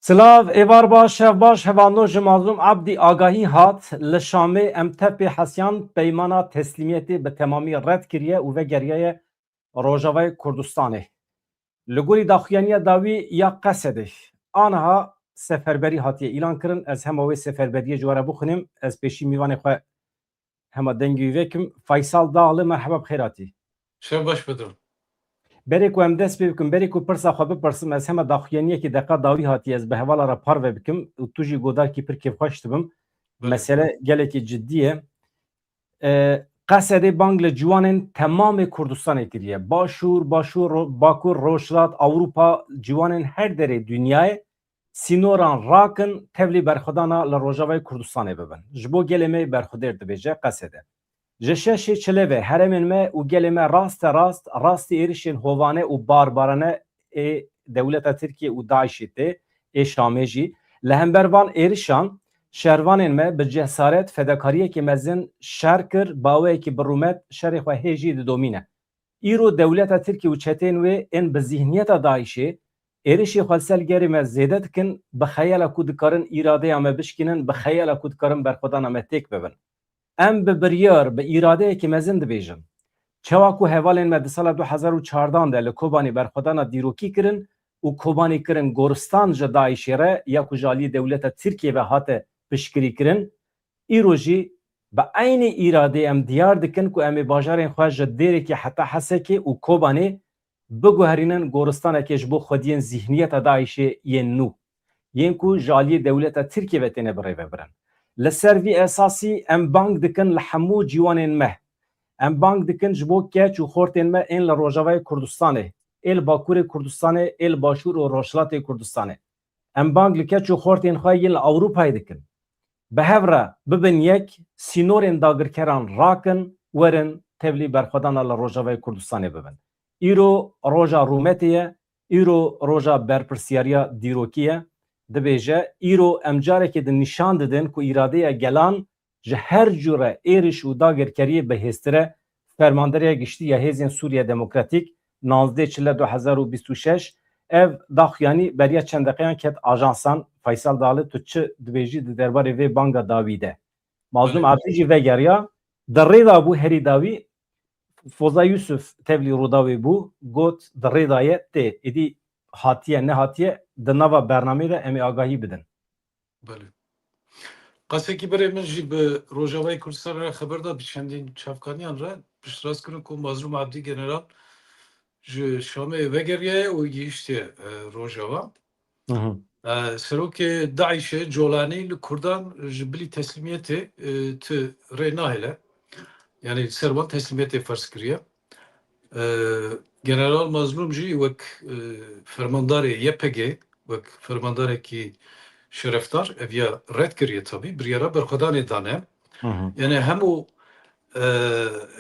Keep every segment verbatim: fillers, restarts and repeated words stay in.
Silav, êvar baş, şev baş, hevalno ji Mazlûm Abdî agahî hat, li Şamê em tepê hesiyan peymana teslîmiyetê bi temamî red kiriye û vegeriyaye Rojavayê Kurdistanê. Li gorî daxuyaniya dawî ya Qesedê, aniha seferberî hatiye îlan kirin. Ez hema wê seferberiyê ji we re bixwînim. Ez pêşî mîvanê xwe hema dengê wî vekim. Faysal Dağlı, merheba, bi xêr hatî. Şev baş Bedran. Berê ku em dest pê bikin, berê ku pirsa xwe bipirsim, ez hema daxuyaniyekî deqa dawî hatî ez bi hevala re parve bikim û tu jî godarkî pir kêfxweş dibim. Belê. Mesele gelekî cidî ye. E, Qesedê bang li ciwanên temamê Kurdistanê kiriye. Başûr, Başûr, Ro-, Bakur, Rojhilat, Ewropa, ciwanên her derê dinyayê sînoran rakin, tevlî berxwedana li Rojavayê Kurdistanê bibin. Ji bo gelê me yê berxwedêr dibêje Qesedê. Ji şeşê Çilevê herêmên me û gelê me raste rast, rastî êrişên hovane û barbarane ê dewleta Tirkiye û DAIŞê tê, ê Şamê jî. Li hember van êrişan şervanên me bi cesaret fedakariyekî mezin şer kir, bi awayekî bi rûmet şerê xwe hê jî didomîne. Îro dewleta Tirkî û çeteyên wê ên bi zîhniyeta DAIŞê êrişê xwe li ser gelê me zêde dikin, bi xeyala ku dikarin îradeya me bişkînin, bi xeyala ku dikarin berxwedana me têk bibin. Em bi biryar, bi îradeyekî mezin dibêjin. Çawa ku hevalên me di sala du hezar û çardan de li Kobanê berxwedana dîrokî kirin û Kobanê kirin goristan ji DAIŞê re ya ku ji aliyê dewleta Tirkiyê ve hate piştgirî kirin, îro jî bi eynî îradê em diyar dikin ku em ê bajarên xwe ji Dêrekê heta Hesekê û Kobanê biguherînin goristanekê ji bo xwediyên zîhniyeta DAIŞê yên nû, yên ku ji aliyê dewleta Tirkiyê ve têne birêvebirin. Li ser vî esasî em bang dikin li hemû ciwanên me. Em bang dikin ji bo keç û xortên me ên li Rojavayê Kurdistanê, ê li Bakurê Kurdistanê, ê li Başûr û Rojhilatê Kurdistanê. Em bang li keç û xortên xwe yên li Ewropayê dikin. Bi hev re bibin yek, sînorên dagirkeran rakin, werin tevlî berxwedana li Rojavayê Kurdistanê bibin. Îro roja rûmetê ye, îro roja berpirsiyariya dîrokî ye. Dibêje, îro em carekê din nîşan didin ku îradeya gelan ji her cure êriş û dagirkeriyê bihêztir e. Fermandereya Giştî ya Hêzên Sûriya Demokratîk, nozdeh Çile du hezar û bîst û şeş, ev daxuyanî beriya çend deqeyan ket ajansan. Faysal Dağlı, tu çi dibêjî di derbarê vê banga dawî de? Mazlûm Belê. Abdî jî vegeriya, di rê de bû herî dawî, Foza Yusuf tevlî Rûdawê bû, got, di rê de ye, tê, êdî hatiye, nehatiye, di nava bernameyê de em ê agahî bidin. Belê. Qasekî berê min jî bi Rojavayê Kurdistanê re xeber da, bi çendîn çavkaniyan re piştrast kirin ku Mazlûm Abdî General ji Şamê vegeriyaye û gihiştiye, e, Rojava. Hı hı. E, serokê DAIŞê Colanî li Kurdan ji bilî teslîmiyetê, e, tu rê nahêle. Yanî li ser wan teslîmiyetê ferz kiriye. E, General Mazlûm jî wek, e, fermandarê Y P G, wek fermandarekî şerefdar, ev ya red kiriye tabî, biryara berxwedanê dane. Hı hı. Yanî hemû, e,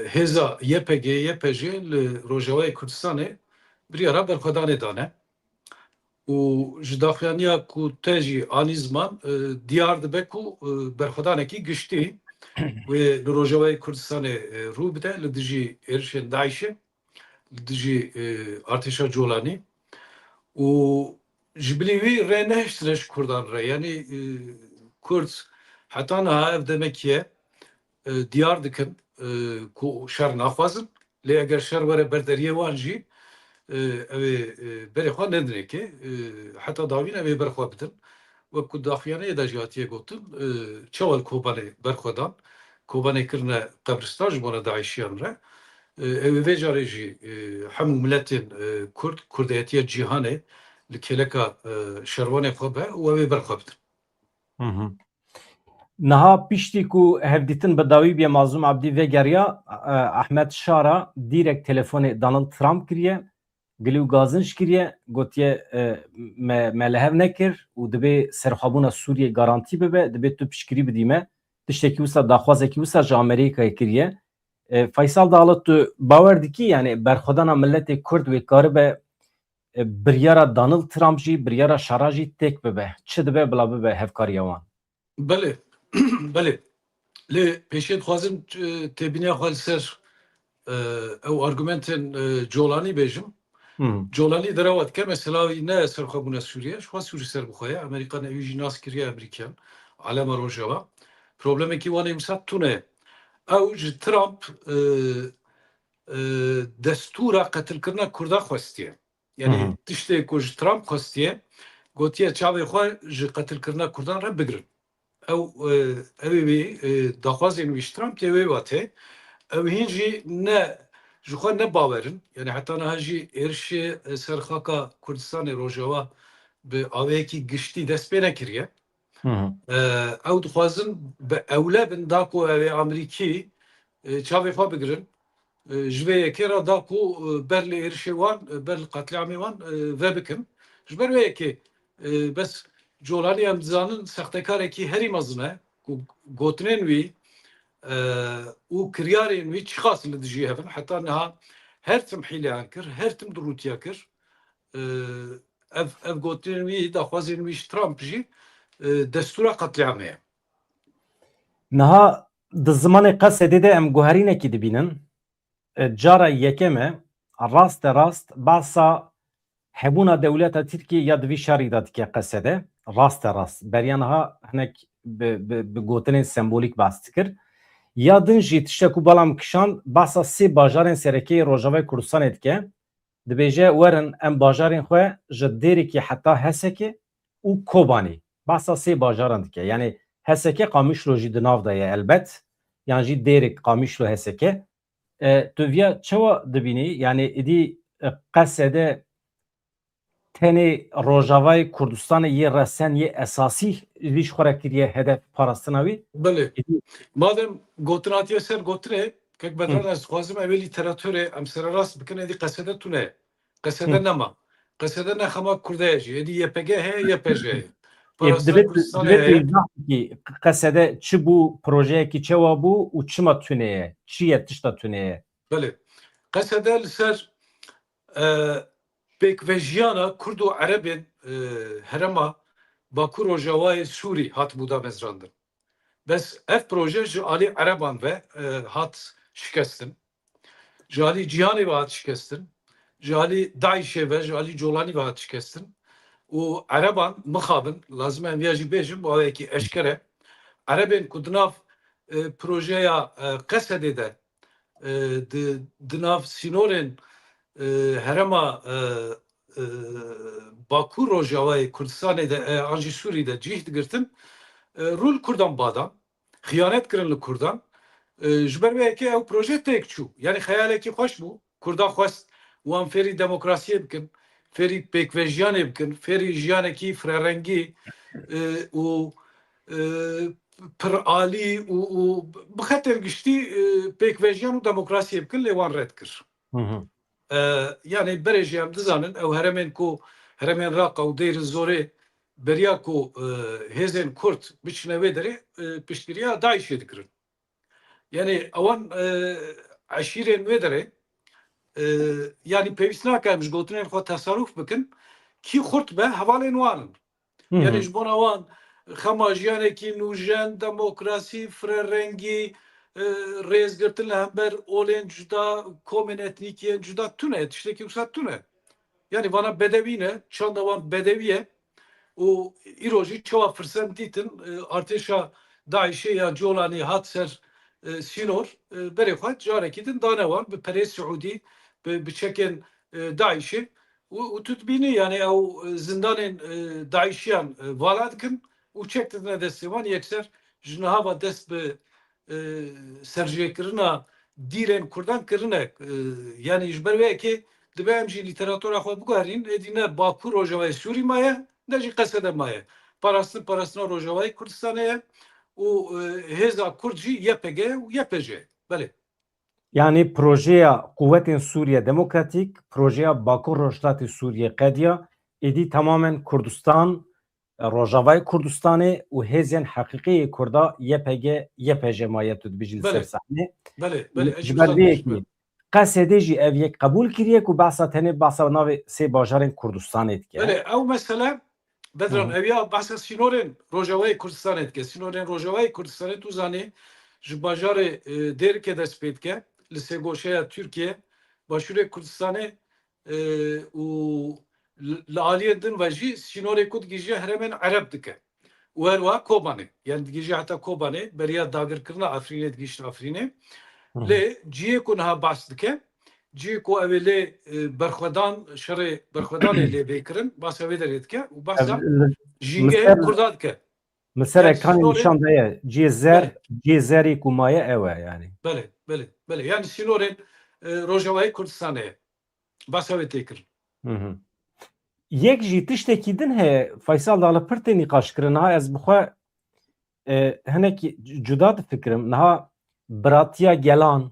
hêza Y P G, Y P J li Rojavayê Kurdistanê biryara berxwedanê dane. Û ji daxuyaniya ku te jî anî ziman, e, diyar dibe ku, e, berxwedanekî giştî wê li Rojavayê Kurdistanê, e, rû bide li dijî êrişên DAIŞê, li dijî, e, artêşa Colanî. Û ji bilî wî rê nehiştine ji Kurdan re. Yanî, e, Kurd heta niha ev demekiye, e, diyar dikin, e, ku şer naxwazin. Lê eger şer were ber deriyê wan jî, e, ew ê, e, berê xwe nedinê kê, e, heta dawîn ew ê ber xwe bidin. Wek ku daxuyaniyê de jî hatiye gotin, e, çawa li Kobanê ber xwe dan, Kobanê kirine qebristan ji bona DAIŞiyan re. E, ew ê vê carê jî, e, hemû miletên, e, Kurd, Kurdayetiya cîhanê li kêleka, e, şervanê xwe be û ew ê ber xwe bidin. Hı hı. Niha piştî ku hevdîtin bi dawî bûye, Mazlûm Abdî vegeriya, e, Ahmet Şara dîrek telefonê Donald Trump kiriye, gilî û gazinc kiriye, gotiye, e, me, me li hev nekir û dibê serxwebûna Sûriyê garantî bibe, dibê tu piştgirî bidî me. Tiştekî wisa, daxwazekî wisa ji Amerîkayê kiriye. E, Faysal Dağlı, tu bawer dikî, yanî berxwedana miletê Kurd wê karibe, e, biryara Donald Trump jî, biryara Şara jî têk bibe? Çi dibe bila bibe hevkariya wan? Belê, belê. Lê pêşê dixwazim, e, têbîniya xwe li ser, e, ew argumentên, e, Colanî bêjim. Hı hı. Colanî derewa dike, mesela wî ne serxwebûna Sûriye, ji xwe Sûrî ser bixwe ye. Amerîka ne wî jî nas kiriye Amerîkiyan, alema Rojava. Problemekî Wanê wisa tune ye. Ew ji Trump, e, e, destûra qetilkirina Kurda xwestiye. Yanî Hı hı. tiştê ku ji Trump xwestiye, gotiye çavê xwe ji qetilkirina Kurdan re bigirin. Ew, e, ew ê wî, e, daxwazên wî ji Trump tê wê watê. Ew hîn jî ne, ji xwe ne bawer in. Yanî heta niha jî êrişê, e, ser xaka Kurdistanê Rojava bi aweyekî giştî dest pê nekiriye. Hı hı. E, ew dixwazin bi ewle bin da ku ew ê Amerîkî, e, çavê xwe bigirin. E, ji vê yekê re da ku, e, ber li êrişê wan, e, ber li qetlîamê wan, e, vebikin. Ji ber vê yekê, e, bes Colanî em dizanin sextekarekî herî mezin e ku gotinên wî, e, û kiryarên wî çiqas li dijî hev in. Heta niha her tim hîleyan kir, her tim dirûtiya kir. E, ev, ev gotinên wî, daxwazên wî ji Trump jî, e, destûra qetlîamê ye. Niha di zimanê Qesedê de em guherînekî dibînin. E, cara yekem e, raste rast behsa hebûna dewleta Tirkiyê ya di vî şerî de dike Qesede. Raste rast. Beriya niha hinek bi, bi, bi gotinên sembolîk behs dikir. Ya din jî tiştek û bala min kişand, behsa sê bajarên sereke yê Rojavayê Kurdistanê dike. Dibêje, werin em bajarên xwe ji Dêrikê heta Hesekê û Kobanê. Behsa sê bajaran dike. Yanî Heseke Qamişlo jî di nav de ye elbet. Yan jî Dêrik, Qamişlo, Heseke. E, tu viya çawa dibînî? Yanî êdî, e, Qesede tenê Rojavayê Kurdistanê yê resen, yê esasî vî ji xwe re kiriye hedef parastina wî? Belê. Êdî Madem gotin hatiye ser gotinê, kek Bedran, Hı. ez dixwazim ev ê lîteraturê em sererast bikin, êdî Qesede tune ye. Qesede Hı. nema. Qesede ne xema Kurde ye jî. Êdî Y P G heye, Y P J heye. Ê, Parastina divê tu, Kurdistanê divê tu heye. îzah bikî, Qesede çi bû, projeyekî çawa bû û çima tune ye? Çi ye tişta tune ye? Belê. Qesede li ser, e, pêkvejiyana Kurd û Erebên, e, herêma Bakur Rojavayê Sûrî hatibû damezrandin. Bes ev proje ji alî Ereban ve, e, hat şikestin. Ji alî cîhanê ve hat şikestin. Ji alî DAIŞê ve, ji alî Colanî ve hat şikestin. Û Ereban mixabin, lazim e em viya jî bêjin, bi awayekî eşkere. Erebên ku di nav, e, projeya, e, Qesedê de, e, di, di nav sînorên, e, herêma, e, e, Bakur Rojavayê Kurdistanê de, e, an jî Sûrî de cih digirtin, e, rû li Kurdan badan, xiyanet kirin li Kurdan. E, ji ber vê yekê ew proje têk çû. Yanî xeyalekî xweş bû. Kurdan xwest wan fêrî demokrasiyê bikin, fêrî pêkvejiyanê bikin, fêrî jiyanekî firerengî, e, û, e, piralî û, û bi xetên giştî, e, pêkvejiyan û demokrasiyê bikin, lê wan red kir. Hı hı. E, yanî berê jî em dizanin, ew herêmên ku, herêmên Raqa û Dêr Zorê beriya ku, e, hêzên Kurd biçine wê derê, e, piştgiriya DAIŞê dikirin. Yanî ewan, e, eşîrên wê derê, e, yanî pêwîst nake em ji gotinên xwe tesaruf bikin, kî xurt be, hevalên wan in. Hı hı. Yanî ji bona wan xema jiyanekî nûjen, demokrasî, firerengî, e, rêzgirtin li hember olên cuda, komên etnîkî yên cuda tune, tiştekî wisa tune. Yanî vana bedewî ne, çanda wan bedewî ye û îro jî çawa firsend dîtin, e, artêşa DAIŞê ya Colanî hat ser, e, sînor, e, berê xwe carekî din dane wan bi perê Siûdî, bi, bi çekên, e, DAIŞê. Û, û tu dibînî, yanî ew, e, zindanên, e, DAIŞiyan, e, vala dikin û çek didine destê wan, yekser ji niha ve dest bi, e, serjêkirina dîrên Kurdan kirine. E, yanî ji ber vê yekê dibe em jî lîteratura xwe biguherîn, êdî ne Bakur Rojavayê Sûrî maye, ne jî Qesede maye. Parastin, parastina Rojavayê Kurdistanê ye û, e, hêza Kurd jî Y P G û Y P J. Belê. Yanî projeya Quwetên Sûriye Demokratîk, projeya Bakur Rojhilatê Sûriye qediya, êdî temamen Kurdistan, Rojavayê Kurdistanê û hêzên heqîqî yê Kurda Y P G, Y P J maye, tu dibêjî li ser Belê. Sahnê. Belê, belê, ez jî Ji ber vê yekê, Qesedê jî ev yek qebûl kiriye ku behsa tenê behsa navê sê bajarên Kurdistanê dike. Belê, ew mesele, Bedran, Hı hı. ev ya behsa sînorên Rojavayê Kurdistanê dike. Sînorên Rojavayê Kurdistanê tu zanî ji bajarê, e, Dêrikê dest pê dike, li sêgoşeya Tirkiye, başûrê Kurdistanê, e, û li, li aliyên din ve jî sînorê ku digihîje herêmên Ereb dike. Û her wiha Kobanê. Yani digihîje heta Kobanê, beriya dagirkirina Efrînê digihîşt Efrînê. Hı hı. Lê cihê ku niha behs dike, cihê ku ew ê lê, e, berxwedan, şerê berxwedanê lê vê kirin, behsa wê derê dike û behsa Ev, li, jîngehê Kurda dike. Min ser Yani ekranê sînorê nîşan daye. Cihê zer, Belê. cihê zerî ku maye ew e yani. Belê, belê, belê. Yani sînorên, e, Rojavayê Kurdistanê ye. Behsa wê tê kirin. Hı hı. Yek jî tiştekî din heye, Faysal, da li pir tê nîqaş kirin. Niha ez bi xwe, e, hinekî c-, cuda difikirim. Niha biratiya gelan,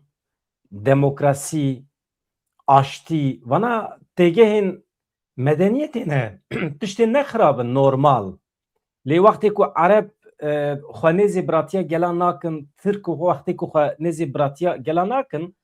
demokrasî, aştî, vana têgehên medeniyetê ne, tiştên ne xirab in, normal. Lê wextê ku Ereb, e, xwe nêzê biratiya gelan nakin, Tirk û wextê ku xwe nêzê biratiya gelan nakin,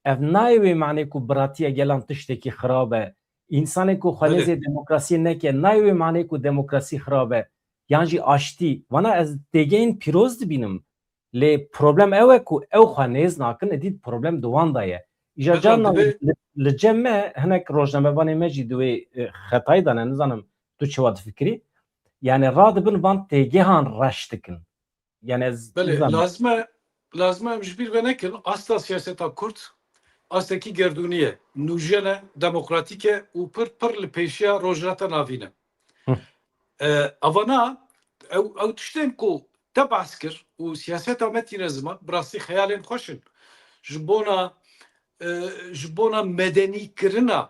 ev nayê wê manê ku biratiya gelan tiştekî xirab e. Însanê ku xwe Belê. nêzê demokrasiyê neke, nayê wê manê ku demokrasî xirab e. Yan jî aştî. Vana ez têgehên pîroz dibînim. Lê problem ew e ku ew xwe nêz nakin, êdî problem di wan de ye. Îja Belê, carna dibê- li, li cem me hinek rojnamevanê me jî di wê, e, xetayî de ne, nizanim tu çawa difikirî. Yani radibin van têgehan reş dikin. Yani ez Belê, nizanim. lazim e, lazim e em ji bîr ve nekin, asta siyaseta Kurd astekî gerdûnî ye. Nûjen e, demokratîk e û pir pir li pêşiya Rojhilata Navîn e. Hı. E, avana ew, ew tiştên ku te behs kir û siyaseta me tîne ziman, bi rastî xeyalên xweş in. Ji bona, e, ji bona medenîkirina,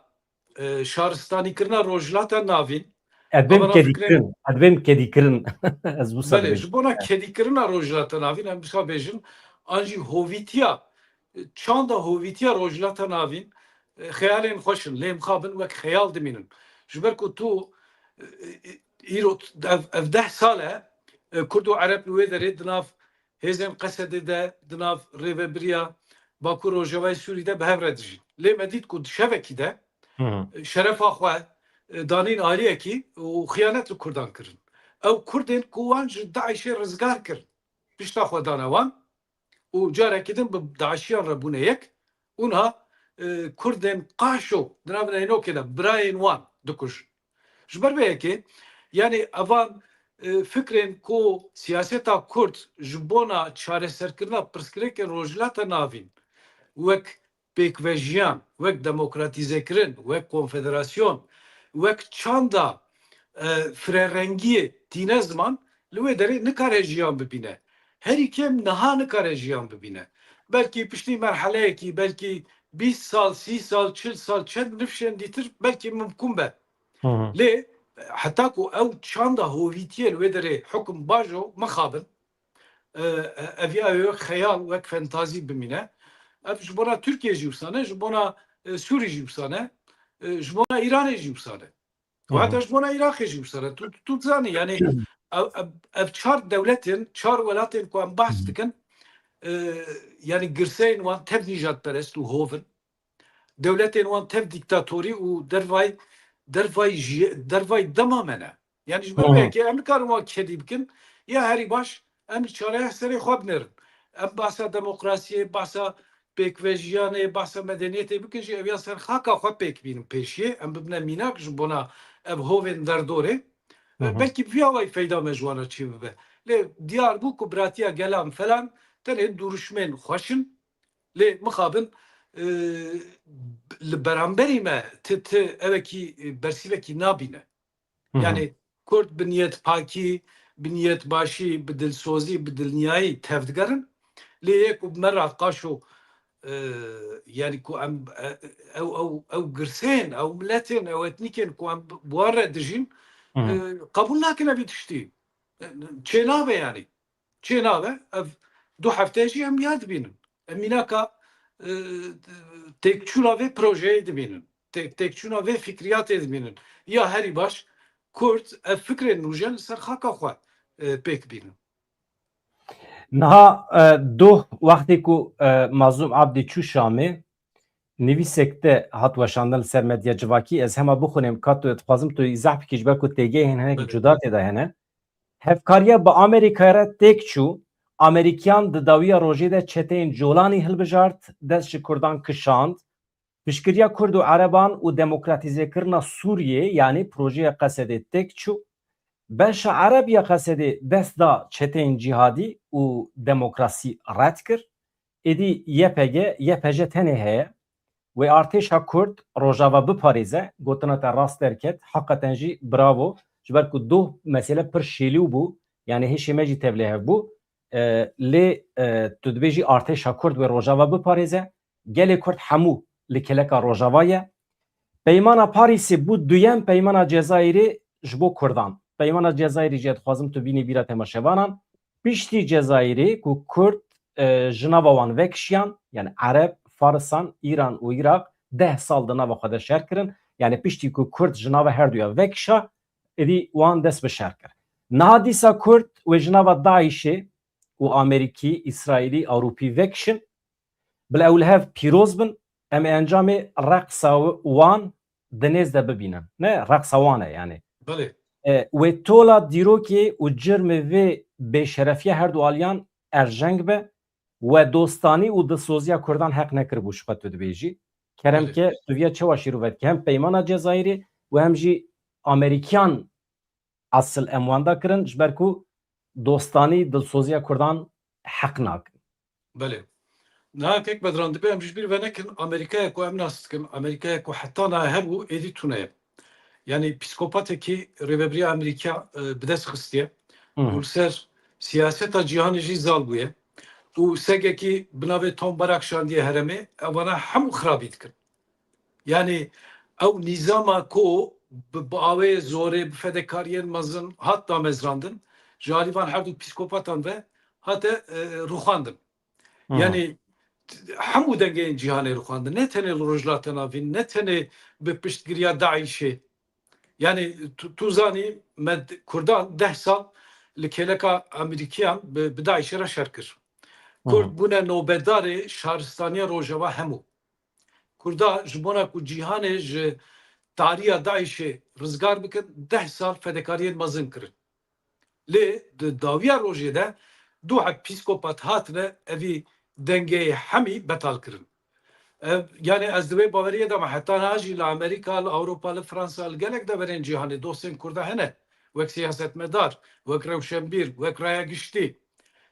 e, şaristanîkirina Rojhilata Navîn, Ev bên Avana kedîkirin, fikrên ev bên kedîkirin. Ez wisa Belê, dibêm. ji bona kedîkirina Rojhilata Navîn, em wisa bêjin, an jî hovîtiya, çanda hovîtiya Rojhilata Navîn, e, xeyalên xweş in, lê mixabin wek xeyal dimînin. Ji ber ku tu, e, e, îro ev, ev deh sal e, e, Kurd û Ereb li wê derê di nav hêzên Qesedê de, di nav rêvebiriya Bakur Rojavayê Sûrî de bi hev re dijîn. Lê me dît ku di şevekî de, Hı hı. e, şerefa xwe, e, danîn aliyekî û xiyanet li Kurdan kirin. Ew Kurdên ku wan ji DAIŞê rizgar kir, pişta xwe dane wan û carekî din bi DAIŞiyan re bûne yek û niha, e, Kurdên Qaşo di nav Neynokê de birayên wan dikujin. Ji ber vê yekê, yani evan, e, fikrên ku siyaseta Kurd ji bona çareserkirina pirsgirêkên Rojhilata Navîn wek pêkvejiyan, wek demokratîzekirin, wek konfederasyon, wek çanda, e, firerengiyê tîne ziman, li wê derê nikare jiyan bibîne. Herî kêm niha nikare jiyan bibîne. Belkî piştî merheleyekî, belkî bîst sal, sî sal, çil sal, çend nifşên dîtir belkî mimkun be. Hı hı. Lê heta ku ew çanda hovîtiyê li wê derê hukm bajo mixabin, e, e, ev ya wek xeyal, wek fantazî bimîne. Ev ji bona Tirkiye jî wisa ne, ji bona, e, Sûrî jî wisa ne, e, ji bona Îranê jî wisa ne. Û Hı hı. heta ji bona Iraqê jî wisa ne. Tu, tu dizanî, yani, ev, ev, ev çar dewletên, çar welatên ku em behs Hı hı. dikin, e, yani, girseyên wan tev nîjadperest û hov in. Dewletên wan tev dîktatorî û dervay, dervay jî, dervay dema me ne. Yani ji ber Hı hı. vê yekê em nikarin wan kedî bikin. Ya herî baş em li çareya serê xwe binêrin. Em behsa demokrasiyê, behsa pêkvejiyanê, behsa medeniyetê bikin jî ev ya ser xaka xwe pêk bînin pêşiyê. Em bibine mînak ji bona ev hovên derdorê. Hı hı. Belkî bi vî awayî feyda me ji wan re çêbibe. Lê diyar bû ku biratiya gelan falan tenê duruşmên xweş in. Lê mixabin, e, li beramberî me ti, ti evekî, e, bersîvekî nabîne. Hı hı. Yani Kurd bi niyetpakî, bi niyetbaşî, bi dilsozî, bi dilniyayî tevdigerin. Lê yê ku bi me re qaşo, e, yani ku em, e, ew, ew, ew girsên, ew miletên, ew etnîkên ku em bi wan re dijîn, Hı hı. e, qebûl nakin evî tiştî. E, çênabe yani. Çênabe, ev du hefte jî em ya dibînin. Em mînaka, e, têkçûna vê projeyê dibînin. Têk-, têkçûna vê fikriyatê dibînin. Ya herî baş, Kurd ev fikrên nûjen li ser xaka xwe, e, pêk bînin. Niha, e, doh wextê ku, e, Mazlûm Abdî çû Şamê, nivîsek te hat weşandin li ser medya civakî. Ez hema bixwînim, ka tu dixwazim tu îzah bikî, ji ber ku têgehên hinek Belê. cuda tê de hene. Hevkariya bi Amerîkayê re têk çû, Amerîkiyan di dawiya rojê de çeteyên Colanî hilbijart, dest ji Kurdan kişand. Piştgiriya Kurd û Ereban û demokratîzekirina Sûriyê, yanî projeya Qesedê têk çû. Beşa Ereb ya Qesedê dest da çeteyên cîhadî û demokrasî red kir. Êdî Y P G, Y P J tenê heye. Wê artêşa Kurd Rojava biparêze, gotina te rast derket, heqeten jî bravo. Ji ber ku doh mesele pir şêlîw bû, yanî hêşê me jî tevlê hev bû. E, lê, e, tu dibêjî artêşa Kurd wê Rojava biparêze, gelê Kurd hemû li kêleka Rojava ye. Peymana Parîsê bû duyem peymana Cezayirê ji bo Kurdan. Peymana Cezayirê jî ez dixwazim tu bînî bîra temaşevanan. Piştî Cezayirê ku Kurd, e, ji nava wan vekişiyan, yani Ereb, Farisan, Îran û Iraq deh sal di nava xwe de şer kirin. Yani piştî ku Kurd ji nava herduya vekişa, êdî wan dest bi şer kir. Niha dîsa Kurd wê ji nava DAIŞê û Amerîkî, Îsraîlî, Ewropî vekişin. Bila ew li hev pîroz bin, em ê encamê reqsa wan di nêz de bibînin. Ne reqsa wan e yani. Belê. E, wê tola dîrokê û cirmê vê bêşerefiya her du aliyan erjeng be, we dostanî û dilsoziya Kurdan heq nekiribû ji xwe tu dibêjî. Kerem Belê. ke tu viya çawa şîrove dikî hem peymana Cezayirê û hem jî Amerîkiyan esil em wenda kirin, ji ber ku dostanî, dilsoziya Kurdan heq nakin. Belê. Niha kek Bedran, dibe em ji bîr venekin, Amerîkaya ku em nas dikin, Amerîkaya ku heta niha hebû, êdî tune ye. Yanî psîkopatekî rêvebiriya Amerîka, e, bi dest xistiye. Hı hı. Û li ser siyaseta cîhanê jî zal bûye. Û segekî bi navê Tom Barak şandiye herêmê, evana hemû xirabî dikin. Yani ew nîzama ku bi, bi awê zorê, bi fedekariyên mezin hat damezrandin, ji alî van her du psîkopatan ve hate, e, rûxandin. Hı hı. Yani t-, hemû dengeyên cîhanê rûxandin. Ne tenê li Rojhilata Navîn, ne tenê bi piştgiriya DAIŞê. Yani tu, tu zanî me d-, Kurdan deh sal li kêleka Amerîkiyan bi, bi DAIŞê re şer kir. Hı hı. Kurd bûne nobedarê şaristaniya Rojava hemû. Kurda ji bona ku cîhanê ji tariya DAIŞê rizgar bikin, deh sal fedekariyên mezin kirin. Lê di dawiya rojê de du heb psîkopat hatine evî dengeyê hemî betal kirin. Ev, yani ez di wê baweriyê de me heta niha jî li Amerîka, li Ewropa, li Fransa, li gelek deverên cîhanê dostên Kurda hene. Wek siyasetmedar, wek rewşenbîr, wek raya giştî.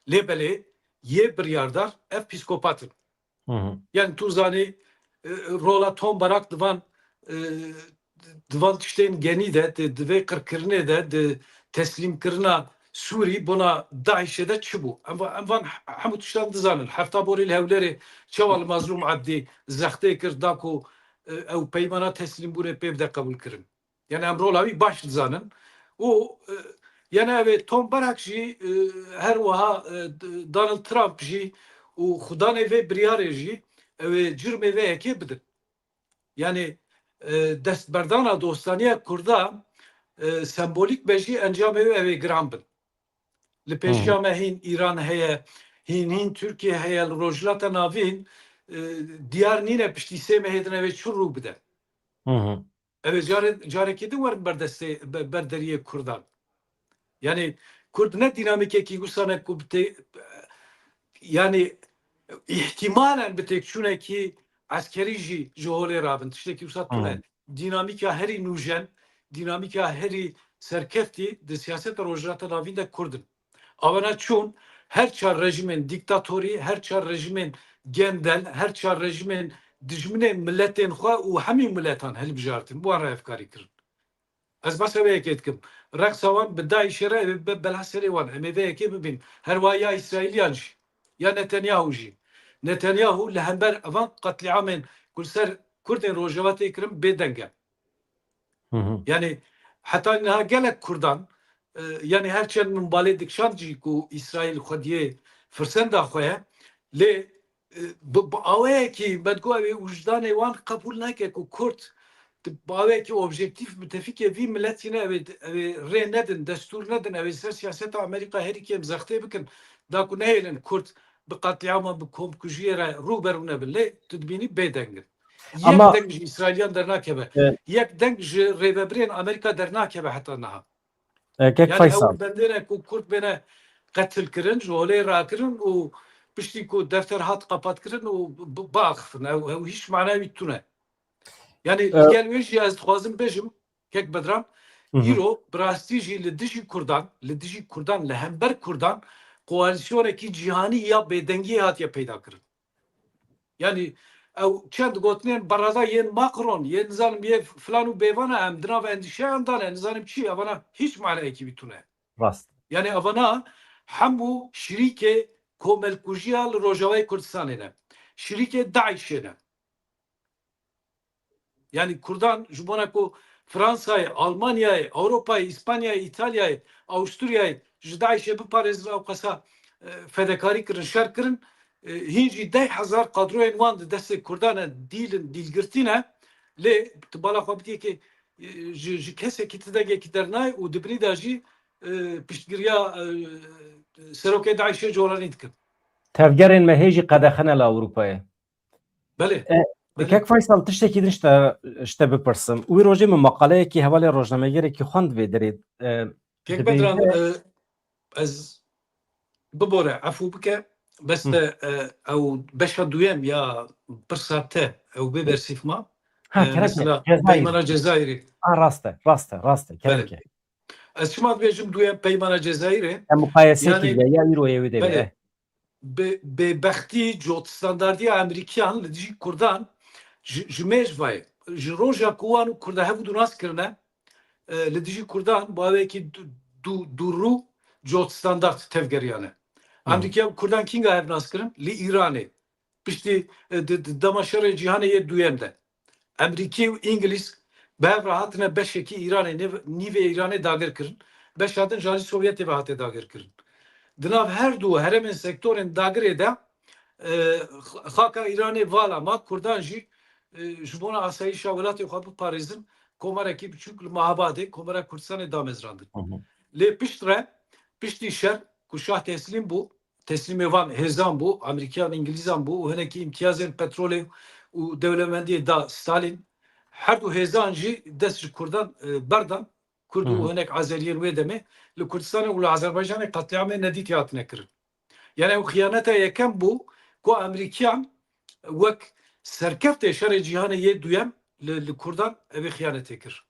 Lê belê yê biryardar ev psîkopat in. Hı hı. Yani tu zanî, e, rola Tom Barak di van, e, di van tiştên genî de, di, di vê qirkirinê de, di teslîmkirina Sûrî bona DAIŞê de çi bû? Em va-, em van he-, hemû tiştan dizanin. Hefta borî li Hewlêrê çawa li Mazlûm Ebdî zextê kir, da ku, e, ew peymana teslîmbûnê pê bide qebûlkirin. Yani em rola wî baş dizanin. Û, e, yani ev ê Tom Barak jî, e, her wiha, e, D-, Donald Trump jî û xudanê vê biryarê jî ew ê cirmê vê yekê bidin. Yani, e, destberdana dostaniya Kurda, e, sembolîk be jî encamê wê ew ê giran bin. Li Hı hı. pêşiya me hîn Îran heye, hîn hîn Tirkiye heye, li Rojhilata Navîn, e, diyar nîne piştî sê mehê din ew ê çi rû bide. Hı hı. Ew ê care-, carekê din werin ber destê, be-, ber deriyê Kurdan. Yani Kurd ne dînamîkekî wisa ne ku bi tê-, yani îhtimalen bi têkçûnekî eskerî jî ji holê rabin. Tiştekî wisa tune. Hı. Dînamîka herî nûjen, dînamîka herî serkeftî di siyaseta Rojhilata Navîn de Kurd in. Avana çûn her çar rejîmên dîktatorî, her çar rejîmên gendel, her çar rejîmên dijminên miletên xwe û hemî miletan hilbijartin, bi wan re hevkarî kirin. Ez behsa vê yekê dikim. Reqsa wan bi DAIŞê re, ew ê be bela serê wan. Em ê vê yekê bibîn. Her wiha ya Îsraîliyan jî, ya Netanyahu jî. Netanyahu li hember evan qetlîamên ku li ser Kurdên Rojava tê kirin bêdeng e. Hı hı. Yani heta niha gelek Kurdan, e, yani her çend min balê dikişand jî ku Îsraîl xwediyê firsenda xwe ye, lê, e, bi, bi aweyekî me digot ew ê wijdanê wan qebûl neke ku Kurd di, bi aweyekî objektîf mitefîkê vî miletî ne, ew ê, ew ê rê nedin, destûr nedin, ew ê ser siyaseta Amerîka herî kêm zextê bikin, da ku nehêlin Kurd bi qetlîama, bi komkujiyê re rû ber rû nebin. Lê tu dibînî bêdeng in. Yek Ama deng ji Îsraîliyan dernakeve. E, Yek deng ji rêvebirên Amerîka dernakeve heta niha. E, kek Yani ew Faysal. bendêne ku Kurd bêne qetil kirin, ji holê rakirin û piştî ku defter hat qepat kirin û bi-, biaxifin. Ew, ew hîç mana wî tune. Yani, e, gel wê jî ez dixwazim bêjim, kek Bedran, hı hı, îro bi rastî jî li dijî Kurdan, li dijî Kurdan, li hember Kurdan koalîsyonekî cîhanî ya bêdengiyê hatiye peyda kirin. Yani, ew çend gotinên berada yên Macron, yên nizanim yê filan û bêvan e, em di nav endîşeyan de ne, nizanim çi, evana hiç manayekî wî tune. Rast. Yani, evana hemû şirîkê komelkujiya li Rojavayê Kurdistanê ne. Şirîkê DAIŞê ne. Yani Kurdan ji bona ku Fransayê, Almanyayê, Ewropayê, Îspanyayê, Îtalyayê, Awusturyayê ji DAIŞê biparêzin, ew qesa, e, fedekarî kirin, şer kirin. E, hîn jî deh hezar kadroyên wan di destê Kurdan e, dîl in, dîlgirtî ne. Lê tu bala xwe bidiyekê, e, ji, ji kesekî ti dengekî dernayê û di binî de jî, e, piştgiriya, e, serokê DAIŞê coranî dikin. Tevgerên me hê jî qedexine li Ewropayê. Belê. E, belê. Kek Faysal, tiştekî din ji te, ji te bipirsim. Wî rojê min maqaleyekî hevalê rojnamegerekî xwend vê derê. E, Kek dibêje Bedran, e, ez bibore, efû bike, bes Hı. te, e, ew beşa duyem ya pirsa te, ew bê Hı. bersîf ma. Ha, E, kerem mesela Cezayir. Peymana Cezayirê. Ha, rast e, rast e, rast e, kerem Belê. ke. Ez çima dibêjim duyem Peymana Cezayirê? Em muqayese Yani, kiriye, ya îro yê wê de be, Belê. e. Bi, bêbextî, cotstandardiya Amerîkiyan li dijî Kurdan ji, ji mêj vayê, ji roja ku wan û Kurda hev û du nas kirine, e, li dijî Kurdan bi awayekî du, du, dûrû cotstandard tevgeriyane. Hı. Amerîkiya û Kurdan kînga hev nas kirin? Li Îranê. Piştî, e, di, di dema şerê cîhanê yê duyem de. Emerîkî û Îngilîz bi hev re hatine beşekî Îranê, nîv-, nîvê Îranê dagir kirin. Beşa din ji alî Sovyetê ve hate dagir kirin. Di nav her du herêmên sektorên dagirê de, e, xa-, xaka Îranê vala ma, Kurdan jî, e, ji bona asayîşa welatê xwe biparêzin, komarekî biçûk li Mehabadê, Komara Kurdistanê damezrandin. Hı hı. Lê piştre, piştî şer, ku şah teslîm bû, teslîmê van hêzan bû, Amerîkiyan, Îngilîzan bû û hinekî îmtiyazên petrolê û dewlemendiyê da Stalin. Her du hêzan jî dest ji Kurdan, e, berdan. Kurd û Hı hı. hinek Azeriyên wê demê li Kurdistanê û li Azerbaycanê qetlîamê nedîtî hatine kirin. Yani ew xiyaneta yekem bû ku Amerîkiyan wek serkeftê şerê cîhanê yê duyem li, li Kurdan evê xiyanetê kir.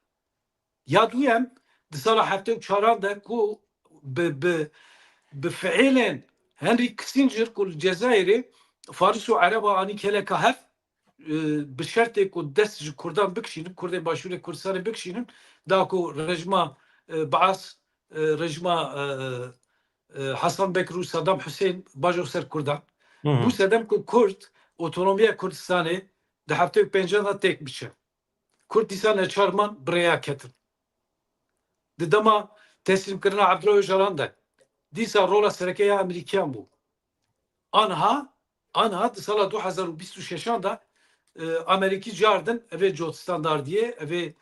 Ya duyem, di sala heftê û çaran de ku bi, bi, bi fiilên Henry Kissinger ku li Cezayirê Faris û Ereba anî keleka hev, e, bi şertê ku dest ji Kurdan bikişînin, Kurdên Başûrê Kurdistanê bikişînin, da ku rejima, e, Baas, e, rejima, e, e, Hasan Bekir û Saddam Hussein bajo ser Kurdan. Hı hı. Bû sedem ku Kurd otonomiya Kurdistanê di heftê û pêncan de têk biçe. Kurd dîsa neçar man bi rêya ketin. Di dema teslîmkirina Abdullah Ocalan de dîsa rola sereke ya Amerîkiyan bû. Anha, anha di sala du hezar û bîst û şeşan de, e, Amerîkî cardin evê cot standardiyê, evê,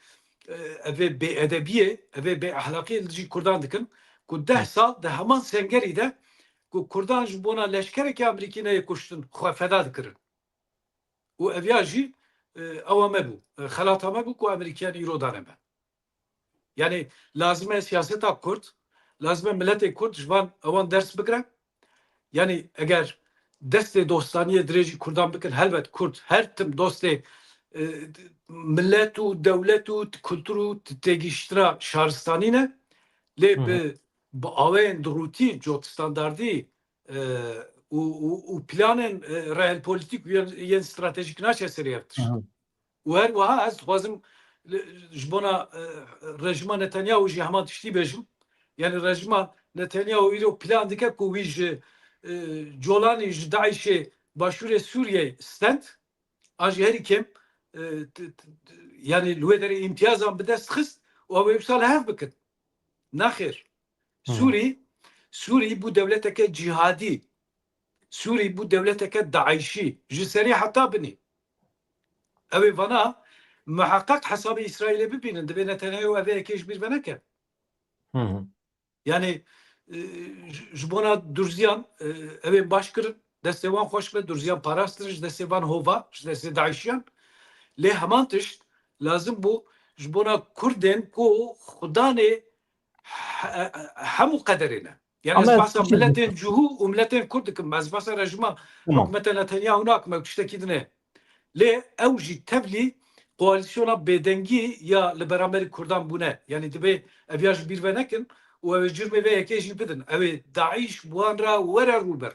e, evê bêedebiyê, evê bêehlaqiyê li dijî Kurdan dikin ku deh Hı. sal di heman sengerî de ku Kurdan ji bona leşkerekî Amerîkî neyê kuştin, xwe feda dikirin. Û ev ya jî, e, ewa me bû, e, xelata me bû ku Amerîkiyan îro dane me. Yani lazim e siyaseta Kurd, lazim e miletê Kurd ji van ewan ders bigire. Yani eger destê dostaniyê dirêjî Kurdan bikin, helbet Kurd her tim dostê, e, milet û dewlet û kultur û têgihiştina şaristanî ne. Lê Hı hı. bi, bi aweyên dirûtî, cot standardî, e, û, û, û planên, e, realpolitîk û yên, yên stratejîk naçe serê ev tişt. Hı hı. Û her wiha ez dixwazim li, ji bona, e, rejima Netanyahu jî hema tiştî bêjim. Yani rejima Netanyahu îro plan dike ku wî ji, e, Colanî, ji DAIŞê Başûrê Sûriyeyê stend, an jî herî kêm, e, t-, t-, t-, yani li wê derê îmtiyazan bi dest xist û ew ê wisa li hev bikin. Nexêr. Hı hı. Sûrî, Sûrî bû dewleteke cîhadî. Sûrî bû dewleteke DAIŞî. Ji serê heta binî. Ew ê vana miheqeq hesabê Îsraîlê bibînin. Divê Netanyahu ev ê yekê ji bîr veneke. Hı hı. Yani, e, ji, ji bona Durziyan, e, ew ê baş kirin. Destê wan xweş be, Durziyan parastin ji destê van hova, ji destê DAIŞiyan. Lê heman tişt lazim bû ji bona Kurdên ku xudanê he-, he-, hemû qederê ne. Yani Ama ez ez bahsa tiştekî miletên dikim. Cihû û miletên Kurd dikim. Ez bahsa rejima Tamam. hikûmeta Netanyahu nakim, ew tiştekî din e. Lê ew jî tevlî koalîsyona bêdengî ya li beramberî Kurdan bûne. Yanî divê ev ya ji bîr venekin û ew ê cûrmê vê yekê jî bidin. Ew ê DAIŞ bi wan re were rûber.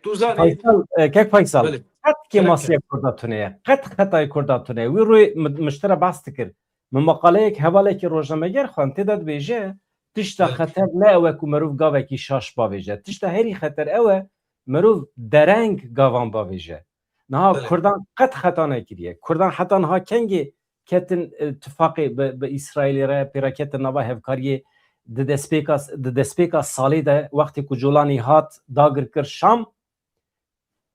Tu zanî. Faysal, e, kek Faysal, Belê. Qet kêmasiya Kurda tune ye. Qet xetayê Kurda tune ye. Wî rûyê mi, mi ji te re behs dikir. Min maqaleyek, hevalekî rojnameger xwend, tê de dibêje, tişta Belê. xeter ne ew e ku merov gavekî şaş bavêje. Tişta herî xeter ew e, merov dereng gavan bavêje. Niha Belê. Kurdan qet xeta nekiriye. Kurdan heta niha kengê ketin, e, tifaqê bi, bi Îsraîlê re pêre ketin nava hevkariyê di destpêka, di destpêka salê de wextê ku Colanî hat dagir kir Şam,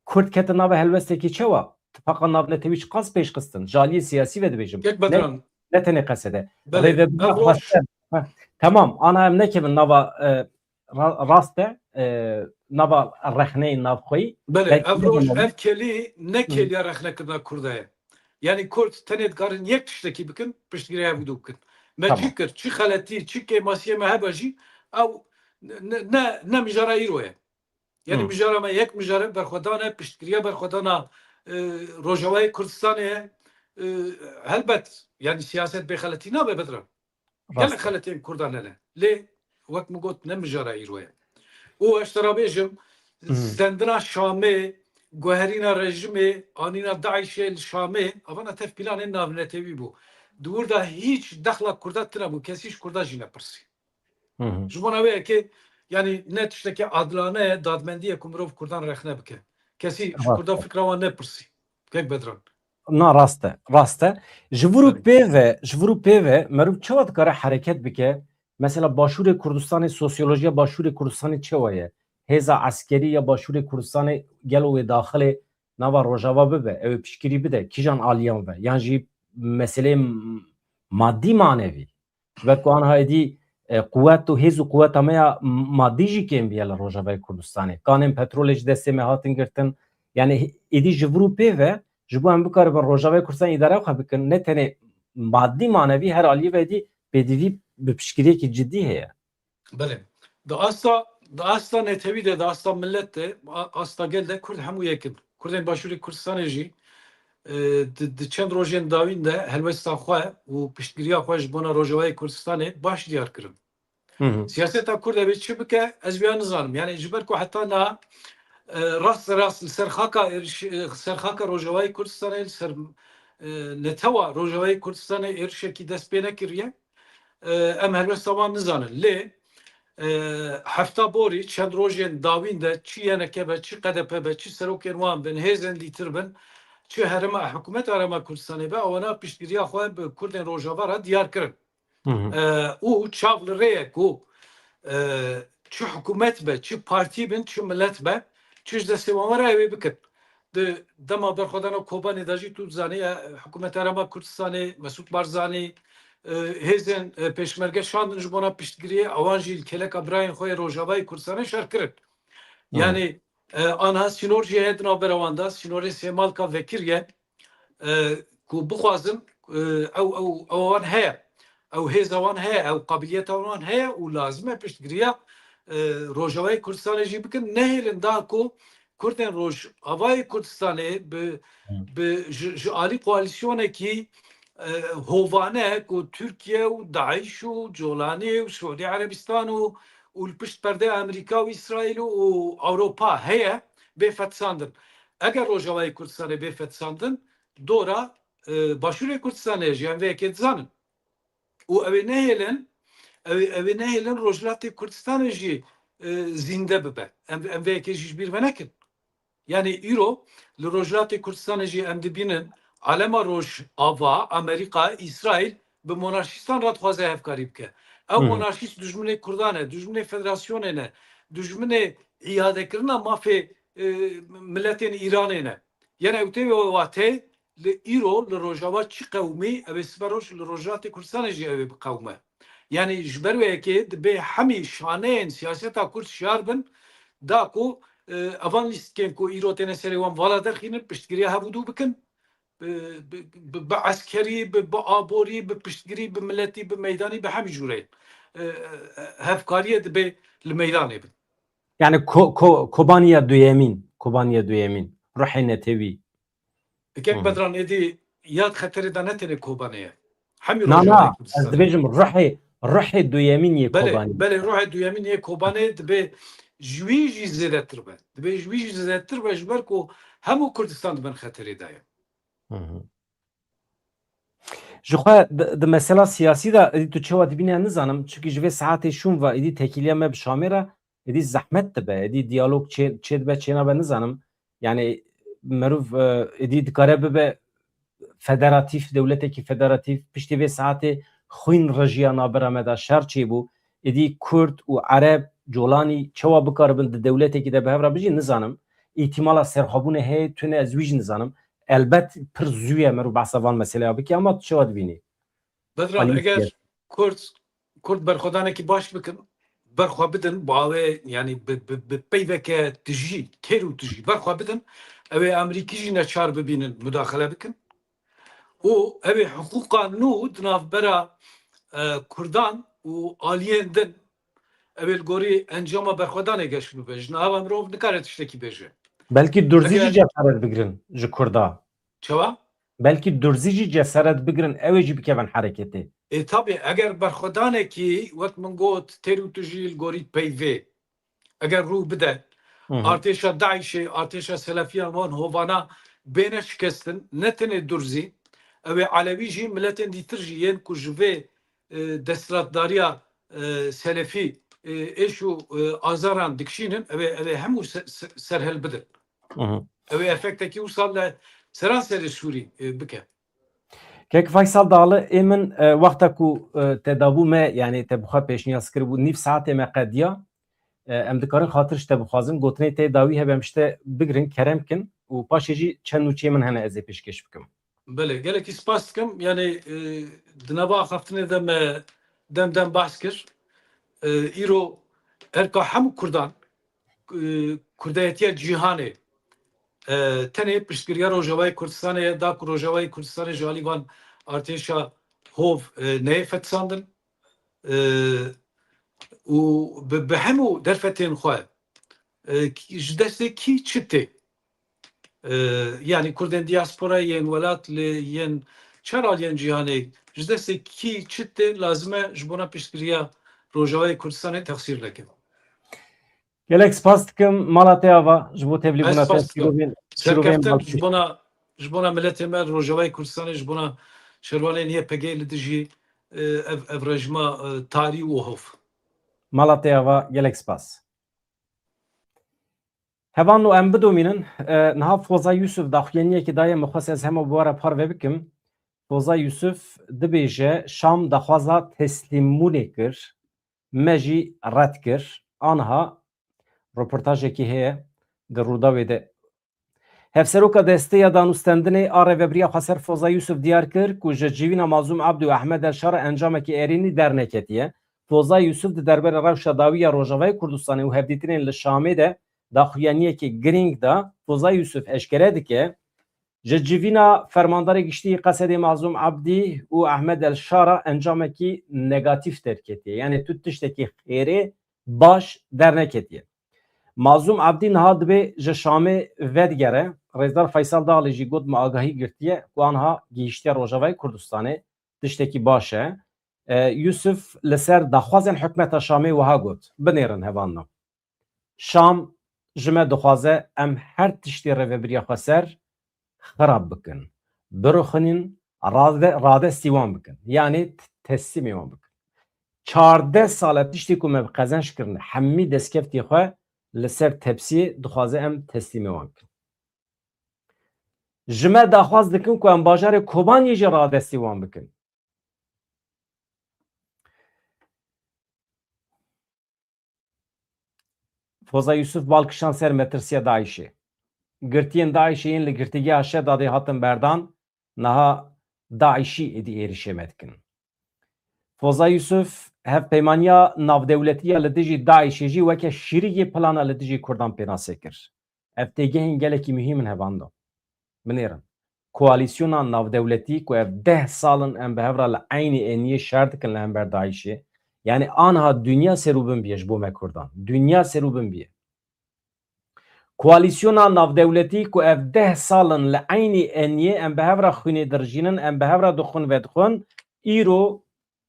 Kurd ketin nava helwestekî çawa? Tifaqa navnetewî çiqas pêş xistin? Ji aliyê siyasî ve dibêjim. Kek Ne, Bedran. ne tenê qesede. Belê, Rêveberiya ev roj- xwestin. Ha, Temam, ana em nekevin nava, e, ra-, rast e, e, nava rexneyê navxweyî. Belê, Belkî ev ne roj, demeli. ev kelî ne Hmm. keliya rexnekirina Kurda ye. Yanî Kurd tenê dikarin yek tiştekî bikin, piştgiriya hev û du bikin. Me Tamam. çi kir, çi xeletî, çi kêmasiyê me hebe jî, ew ne, ne, ne, ne mijara îro ye. Yanî Hmm. mijara me yek mijare berxwedan e, piştgiriya berxwedana, e, Rojavayê Kurdistanê ye. E, helbet, yanî siyaset bê xeletî nabe, Bedran. Gelek Rast e. xeletên Kurdan hene. Lê wek min got, ne mijara îro ye. Û ez te re bêjim, Hmm. stendina Şamê, guherîna rejimê, anîna DAIŞê li Şamê, evana tev planên navnetewî bû. Di wir de hîç dexla Kurda tune bû, kes hîç Kurda jî nepirsî. Hı hı. Ji bona wê yekê, yanî ne tiştekî adilane ye, dadmendî ye ku mirov Kurdan rexne bike. Kesî ji Rast Kurda e. fikra wan nepirsî. Kek Bedran. Na rast e, rast e. Ji vir û Belê. pê ve, ji vir û pê ve meriv çawa dikare hereket bike? Mesela Başûrê Kurdistanê, sosyolojiya Başûrê Kurdistanê çawa ye? Hêza eskerî ya Başûrê Kurdistanê gelo wê daxilê nava Rojava bibe, ew ê piştgirî bide, kîjan aliyan ve? Yan jî meseleyê m-, madî manevî? Ji ber ku anha êdî, e, quwet û hêz û quweta me ya madî jî kêm bûye li Rojavayê Kurdistanê. Kanên petrolê ji destê me hatin girtin. Yanî êdî ji vir û pê ve, ji bo em bikaribin Rojavayê Kurdistan îdare xwe bikin, ne tenê madî manevî, her aliyê ve êdî pêdivî bi piştgiriyekî cidî heye. Belê. Di asta, di asta netewî de, di asta millet de, a-, asta gel de Kurd hemû yek in. Kurdên Başûrê Kurdistanê jî, e, di, di çend rojên dawîn de helwesta xwe û piştgiriya xwe ji bona Rojavayê Kurdistanê baş diyar kirin. Hı hı. Siyaseta Kurd ebe çi bike, ez vêya nizanim. Yanî ji ber ku heta niha, e, rast rast li ser xaka êriş-, e, ser xaka Rojavayê Kurdistanê, li ser, e, netewa Rojavayê Kurdistanê êrişekî dest pê nekiriye. E, em helwesta wan nizanin. Lê, e, hefta borî çend rojên dawîn de çi Y N K be, çi K D P be, çi serokên wan bin, hêzên dîtir bin, çi herêma, hikûmeta Herêma Kurdistanê be, ewana piştgiriya xwe bi Kurdên Rojava re diyar kirin. Hı hı. E, û çav li rê ye ku, e, çi hikûmet be, çi partî bin, çi milet be, çi ji destê wan were, ew ê bikin. Di dema berxwedana Kobanê de jî tu dizanî, e, hikûmeta Herêma Kurdistanê, Mesûd Barzanî, e, hêzên, e, pêşmerge şandin ji bona piştgiriyê, ewan jî li kêleka birayên xwe yê Rojavayê Kurdistanê şer kirin. Hı. Yanî, e, anha sînor jî heye di navbera wan de, sînorê Sêmalka vekirî ye, e, ku bixwazin, e, ew, ew, ew wan heye. Ew hêza wan heye, ew qabiliyeta wan heye û lazim e piştgiriya, e, Rojavayê Kurdistanê jî bikin. Nehêlin da ku Kurdên Rojavayê Kurdistanê bi, Hı. bi, ji, ji alî koalîsyonekî, e, hovane ku Tirkiye û DAIŞ û Colanî û Siûdî Erebistan û, û li pişt perdê Amerîka û Îsraîl û, û Ewropa heye, bê fetisandin. Eger Rojavayê Kurdistanê bê fetisandin, dora, e, Başûrê Kurdistanê jî em vê yekê dizanin. Û ew ê nehêlin, ew ê, ew ê nehêlin Rojhilatê Kurdistanê jî, e, zînde bibe. Em, em vê yekê jî ji bîr venekin. Yanî îro li Rojhilatê Kurdistanê jî em dibînin alema Rojava, Amerîka, Îsraîl bi monarşîstan re dixwaze hevkarî bike. Ew Hı hı. monarşîst dijminê Kurdan e, dijminê federasyonê ne, dijminê îadekirina mafê, e, miletên Îranê ne. Yanî ew tê wê wateyê li îro li Rojava çi qewimî, ew ê sibe roj li Rojhilatê Kurdistanê jî ew ê biqewime. Yanî ji ber wê yekê dibê hemî şaneyên siyaseta Kurd şiyar bin, da ku, e, evan lîstikên ku îro têne serê wan vala derxînin, piştgiriya hev û du bikin, bi, bi, bi, bi eskerî, bi, bi aborî, bi piştgirî, bi miletî, bi meydanî, bi hemî jûreyê, e, e, hevkariyê dibê li meydanê bin. Yani Ko-, Ko-, Kobaniya duyemîn, Kobaniya duyemîn, ruhê netewî. Kek Hı hı. Bedran, êdî ya xeterê de ne tenê Kobanê ye. Hemî Na, Rojavayê na, ez Kurdistanê. Dibêjim ruhê, ruhê duyemîn yê Belê, Kobanê. Belê, ruhê duyemîn yê Kobanê dibe ji wî jî zêdetir be. Dibe ji wî jî zêdetir be ji ber ku hemû Kurdistan di bin xeterê de ye. Hı hı. Ji xwe di, di mesela siyasî de êdî tu çawa dibîne nizanim. Çimkî ji vê saetê şûn ve êdî tekîliya me bi Şamê re êdî zehmet dibe. Êdî diyalog çê, çê dibe çê nabe nizanim. Yani merov e, êdî dikare bibe federatîf, dewletekî federatîf, piştî vê saetê xwîn rejiya nabera me de şer çêbû. Êdî Kurd û Ereb, Colanî çawa bikaribin di dewletekî de bi hev re bijîn, nizanim. Îhtîmala serxwebûnê heye, tune ez wî jî nizanim. Elbet pir zû ye merov behsa van meseleya bike, ama tu çawa dibînî? Bedran, Xwelî eger ye. Kurd, Kurd berxwedanekî baş bikin, berxwe bidin, bi awê, yani bi, bi, bi peyveke tijî, têr û tijî berxwe bidin, ew ê Amerîkî jî neçar bibînin mudaxele bikin. Û ew ê hiqûqa nû di navbera, e, Kurdan û aliyên din, ew ê li gorî encama berxwedanê geş bibe. Ji niha ve mirov nikare tiştekî bêje. Belkî Durzî jî Eger- cesaret bigirin ji Kurda. Çawa? Belkî Durzî jî cesaret bigirin, ew ê jî bikevin hereketê. Ê, tabii, eger berxwedanekî, wek min got, têr û tijî li gorî peyvê, eger rû bide, Hı hı. artêşa DAIŞê, artêşa Selefiyan wan hovana bêne şikestin, ne tenê Durzî, ew ê Elewî jî, miletên dîtir jî yên ku ji vê, e, desthilatdariya, e, Selefî, e, êş û, e, azaran dikişînin, ew ê, ew ê hemû se-, se-, serhil bidin. Hı hı. Ew ê efektekî wisa li seranserê Sûrî, e, bike. Kek Faysal Dağlı, ê min, e, wexta ku, e, te dabû me, yani te bi xwe pêşniyaz kiribû, nîv saetê me qediya. E, em dikarin xatir ji te bixwazin, gotinê te dawî hebe, em ji te bigirin, kerem kin û paşê jî çend nûçeyê min hene ez ê pêşkêş bikim. Belê, gelekî spas dikim. Yani, e, di nava axaftinê de me dem dem behs kir. E, îro erka hemû Kurdan, e, Kurdayetiya cîhanê, e, tenê piştgiriya Rojavayê Kurdistanê ye, da ku Rojavayê Kurdistanê ji alî van artêşa hov, e, neyê fetisandin. E, û bi, bi hemû derfetên xwe, e, kî-, ji destê kî çi tê? E, yani Kurdên diaspora yên welat li yên çar aliyên cîhanê ji destê kî çi tê, lazim e ji bona piştgiriya Rojavayê Kurdistanê texsîr neke. Gelek spas dikim, mala te ava, ji bo Ez tevlîbûna te, spas dikim. şîrovên, şîrovên Serkeftin balkêş. Ji bona, ji bona miletê me, Rojavayê Kurdistanê, ji bona şervanên Y P G li dijî, e, ev, ev rejima, e, tarî û hov. Mala te ava, gelek spas. Hevalno, em bidomînin, e, niha Foza Yusuf daxuyaniyekê daye, min xwest ez hema bi we re parve bikim. Foza Yusuf dibêje, Şam daxwaza teslîmbûnê kir, me jî red kir. Aniha roportajekî heye di Rûdawê de. Hevseroka Desteya Danûstendinê a Rêvebiriya Xweser Foza Yusuf diyar kir ku ji civîna Mazlûm Abdî û Ehmed El Şara encamekî erênî derneketiye. Foza Yusuf di derbarê rewşa dawî ya Rojavayê Kurdistanê û hevdîtinên li Şamê de daxuyaniyekî girîng da. Foza Yusuf eşkere dike, ji civîna Fermandarê Giştî yê Qesedê Mazlûm Abdî û Ehmed El Şara encamekî negatîf derketiye. Yani tu tiştekî xêrê baş derneketiye. Mazlûm Abdî niha dibê ji Şamê vedigere. Rêzdar Faysal Dağlî jî got, me agahî girtiye ku aniha gihîştiye Rojavayê Kurdistanê, tiştekî baş e. E, Yusuf li ser daxwazên hikûmeta Şamê wiha got, binêrin hevalno. Şam ji me dixwaze em her tiştê Rêvebiriya Xweser xirab bikin. Birixinin, rade, radestî wan bikin. Yanî t-, teslîmê wan bikin. Çardeh sal e tiştê ku me bi qezenç kirine, hemî destkeftê xwe li ser tepsiyê dixwaze em teslîmê wan bikin. Ji me daxwaz dikin ku em bajarê Kobaniyê jî radestî wan bikin. Foza Yusuf bal kişand ser metirsiya DAIŞê. Girtiyên DAIŞê yên li girtîgeha Şedadê hatin berdan, niha DAIŞî êdî êrîşê me dikin. Foza Yusuf hevpeymaniya navdewletî ya li dijî DAIŞê jî weke şirîkê plana li dijî Kurdan pênasê kir. Ev têgehên gelekî muhîm in hevalno. Binêrin. Koalîsyona navdewletî ku ev deh sal in em bi hev re li eynî êniyê şer dikin li hember DAIŞê. Yani aniha dinya serûbin bûye ji bo me Kurdan. Dinya serûbin bûye. Koalîsyona navdewletî ku ev deh sal in li eynî eniyê em bi hev re xwînê dirijînin, em bi hev re dixwin vedixwin, îro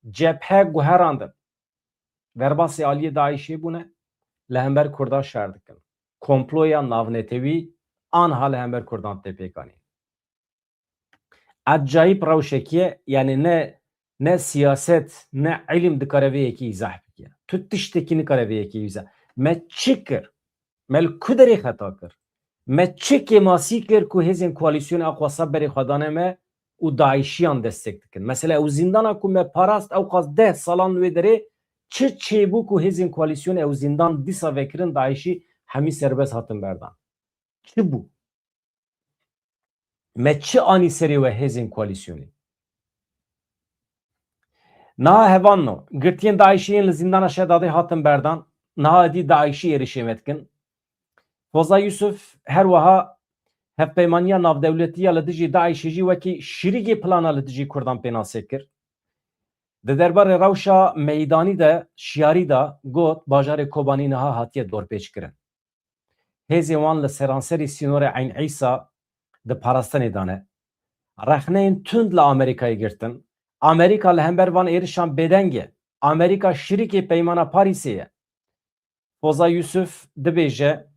cephe guherandin. Derbasê aliyê DAIŞê bûne, li hember Kurda şer dikin. Komploya navnetewî anha li hember Kurdan tê pêkanîn. Ecayîb rewşekî ye, yani ne, ne siyaset, ne îlim dikare vê yekê îzah bike. Tu tiştekî nikare vê yekê îzah. Me çi kir? Me li ku derê xeta kir? Me çi kêmasî kir ku hêzên koalîsyonê aqwasa berê xwe dane me û DAIŞiyan destek dikin? Mesela ew zîndana ku me parast ew qas deh salan wê derê çi çêbû ku hêzên koalîsyonê ew zîndan dîsa vekirin, DAIŞî hemî serbest hatin berdan? Çi bû? Me çi anî serê we hêzên koalîsyonê? Niha hevalno, girtiyên DAIŞê yên li zîndana Şedadê hatin berdan, niha êdî DAIŞî êrişê me dikin. Foza Yusuf her wiha hevpeymaniya navdewletî ya li dijî DAIŞê jî wekî şirîkê plana li dijî Kurdan pênasê kir. Di derbarê rewşa meydanî de şiyarî da, got, bajarê Kobanî niha hatiye dorpêçkirin. Hêzên wan li seranserî sînorê Eyn Îsa di parastinê de ne. Rexneyên tund li Amerîkayê girtin. Amerîka li hember van êrişan bêdeng e. Amerîka şirîkê Peymana Parîsê ye. Foza Yusuf dibêje,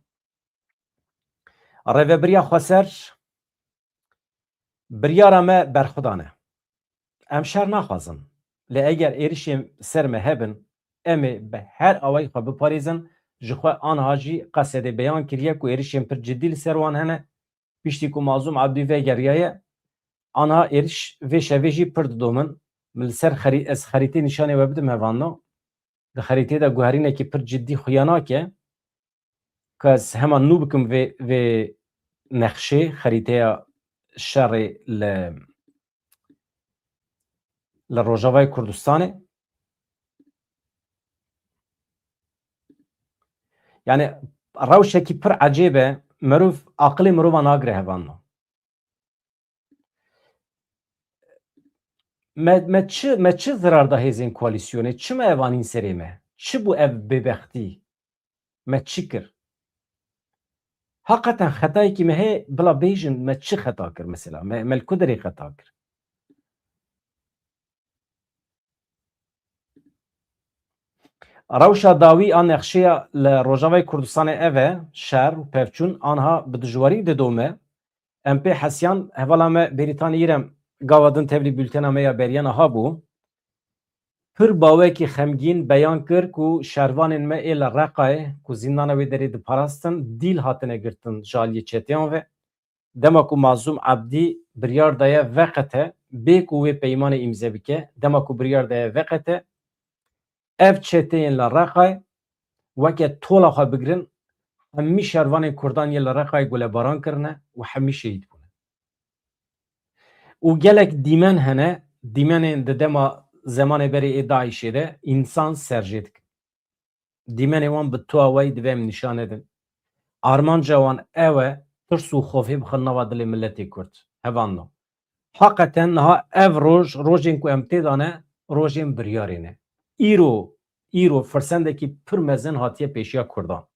rêvebiriya xweser biryara me berxwe dane. Em şer naxwazin. Lê eger êrişên ser me hebin, em ê bi her awayî xwe biparêzin. Ji xwe anha jî Qesedê beyan kiriye ku êrişên pir cidî li ser wan hene. Piştî ku Mazlûm Ebdî vegeriyaye, anha êriş vê şevê jî pir didomin. Min li ser xerî-, ez xerîtê nîşanê we bidim hevalno. Di xerîtê de guherînekî pir cidî xuya nake. Ka ez hema nû bikim vê, vê nexşê, xerîteya şerê li, li Rojavayê Kurdistanê. Yani rewşekî pir ecêb e, mirov, aqilê mirova nagire hevalno. Me, me çi, me çi zirar da hêzên koalîsyonê? Çi me ev anîn serê me? Çi bû ev bêbextî? Me çi kir? Heqeten xetayekî me heye, bila bêjin me çi xeta kir mesela? Me, me li ku derê xeta kir? Rewşa dawî a nexşeya li Rojavayê Kurdistanê ev e, şer û pevçûn anha bi dijwarî didome. Em pê hesiyan, hevala me Bêrîtan Îrem gava din tevlî bultena me ya beriya niha bû. Pir bawekî xemgîn beyan kir ku şervanên me ê li Reqayê ku zîndana wê derê diparastin, dîl hatine girtin ji aliyê çeteyan ve. Dema ku Mazlûm Ebdî biryar daye veqete, bê ku wê peymanê îmze bike, dema ku biryar daye veqete, ev çeteyên li Reqayê weke tola xwe bigirin, hemî şervanên Kurdan yê li Reqayê gulebaran kirine û hemî şehîd bûne. Û gelek dîmen hene, dîmenên di dema zemanê berê ê DAIŞê de însan serjê dikin. Dîmenê wan bi tu awayî divê em nîşan nedin. Armanca wan ew e, tirs û xofê bixin nava dilê miletê Kurd. Hevalno. Heqeten niha ev roj, rojên ku em tê de ne, rojên biryarê ne. Îro, îro firsendekî pir mezin hatiye pêşiya Kurdan.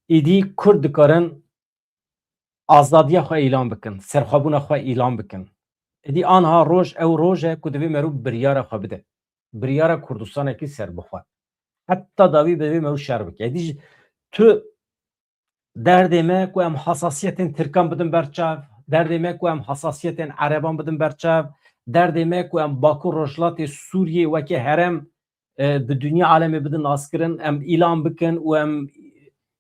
Îdî Kurd dikarin azadiya xwe îlan bikin, serxwebûna xwe îlan bikin. Êdî anha roj ew roj e ku divê merû biryara xwe bide. Biryara Kurdistanekî serbixwe. Heta dawî divê merû şer bike. Êdî ji-, tu derdê me ku em hesasiyetên Tirkan bidin ber çav, derdê me ku em hesasiyetên Ereban bidin ber çav, derdê me ku em Bakur Rojhilatê Sûriyê weke herem e, bi dinya alemê bidin naskirin, em îlan bikin û em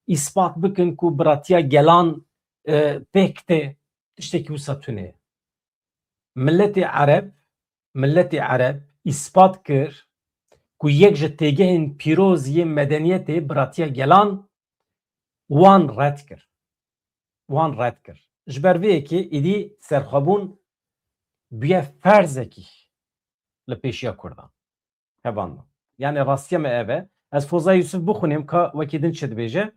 îspat bikin ku biratiya gelan, e, pêk tê, tiştekî wisa tune ye. Miletê Ereb, miletê Ereb îspat kir ku yek ji têgehên pîroz yê medeniyetê biratiya gelan wan red kir. Wan red kir. Ji ber vê yekê êdî serxwebûn bûye ferzekî li pêşiya Kurdan. Hevalno. Yani rastiya me ev e. Ez Foza Yusuf bixwînim ka wekî din çi dibêje.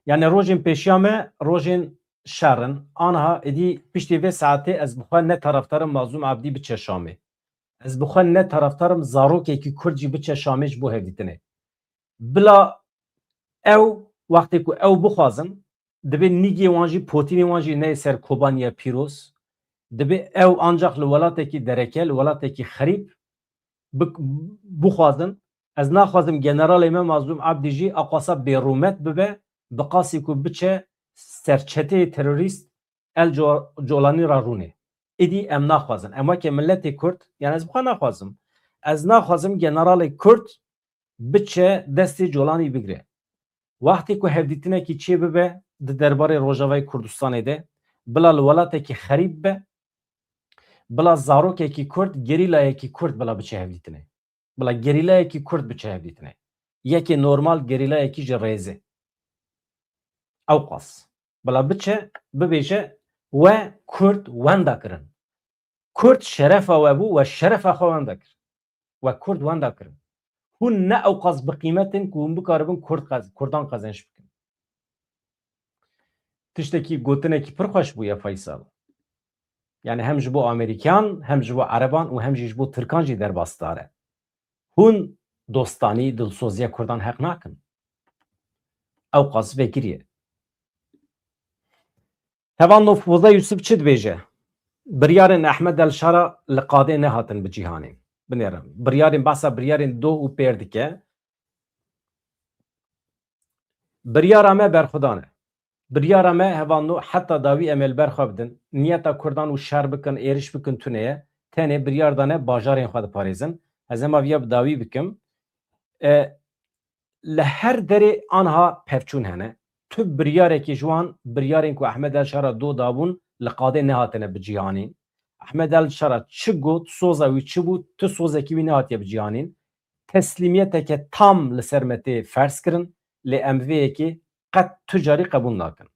Yani rojên pêşiya me rojên şer in. Aniha êdî piştî vê saetê ez bi xwe ne taraftar im Mazlûm Abdî biçe Şamê. Ez bi xwe ne taraftar im zarokekî Kurd jî biçe Şamê ji bo hevdîtinê. Bila Ew, wextê ku ew bixwazin, divê nîgê wan jî, potînê wan jî neyê ser Kobaniya pîroz. Divê ew ancax li welatekî dereke, li welatekî xerîb bik-, bixwazin. Ez naxwazim generalê me Mazlûm Abdî jî aqasa bêrûmet bibe, bi qasî ku biçe ser çeteyê terorîst El Co-, Colanî re rûnê. Îdî em naxwazin. Em weke miletê Kurd, yani ez bi xwe naxwazim. Ez naxwazim generalê Kurd biçe destê Colanî bigire. Wextê ku hevdîtinekî çê bibe di derbarê Rojavayê Kurdistanê de, bila li welatekî xerîb be, bila zarokekî Kurd, gerîlayekî Kurd bila biçe hevdîtinê. Bila gerîlayekî Kurd biçe hevdîtinê. Yekê normal, gerîlayekî ji rêzê. Ewqas. Bila biçe, bibêje, we Kurd wenda kirin. Kurd şerefa we bû, we şerefa xwe wenda kir. We Kurd wenda kirin. Hûn ne ewqas bi qîmet in ku hûn bikaribin Kurd qez-, Kurdan qezenç bikin. Tiştekî, gotinekî pir xweş bûye Feysel. Yani hem ji bo Amerîkan, hem ji bo Ereban û hem jî ji bo Tirkan jî derbasdar e. Hûn dostanî, dilsoziya Kurdan heq nakin. Ewqas vekiriye. Hevalno, Foza Yusuf çi dibêje? Biryarên Ehmed El Şara li qadê nehatin bi cîhanê. Binêrin. Biryarên, behsa biryarên doh û pêr dike. Biryara me berxwedan e. Biryara me, hevalno, heta dawî em ê li ber xwe bidin. Niyeta Kurdan û şer bikin, êriş bikin tune ye. Tenê biryar dane bajarên xwe diparêzin. Ez hema viya bi dawî bikim. E, li her derê anha pevçûn hene. Tu biryarekî ji wan biryarên ku Ehmed El Şara do dabûn li qadê nehatine bicîhanîn. Ehmed El Şara çi got, soza wî çi bû, tu sozekî wî nehatiye bicîhanîn. Teslîmiyeteke tam li ser me tê ferz kirin, lê em vê yekê qet tu carî qebûl nakin.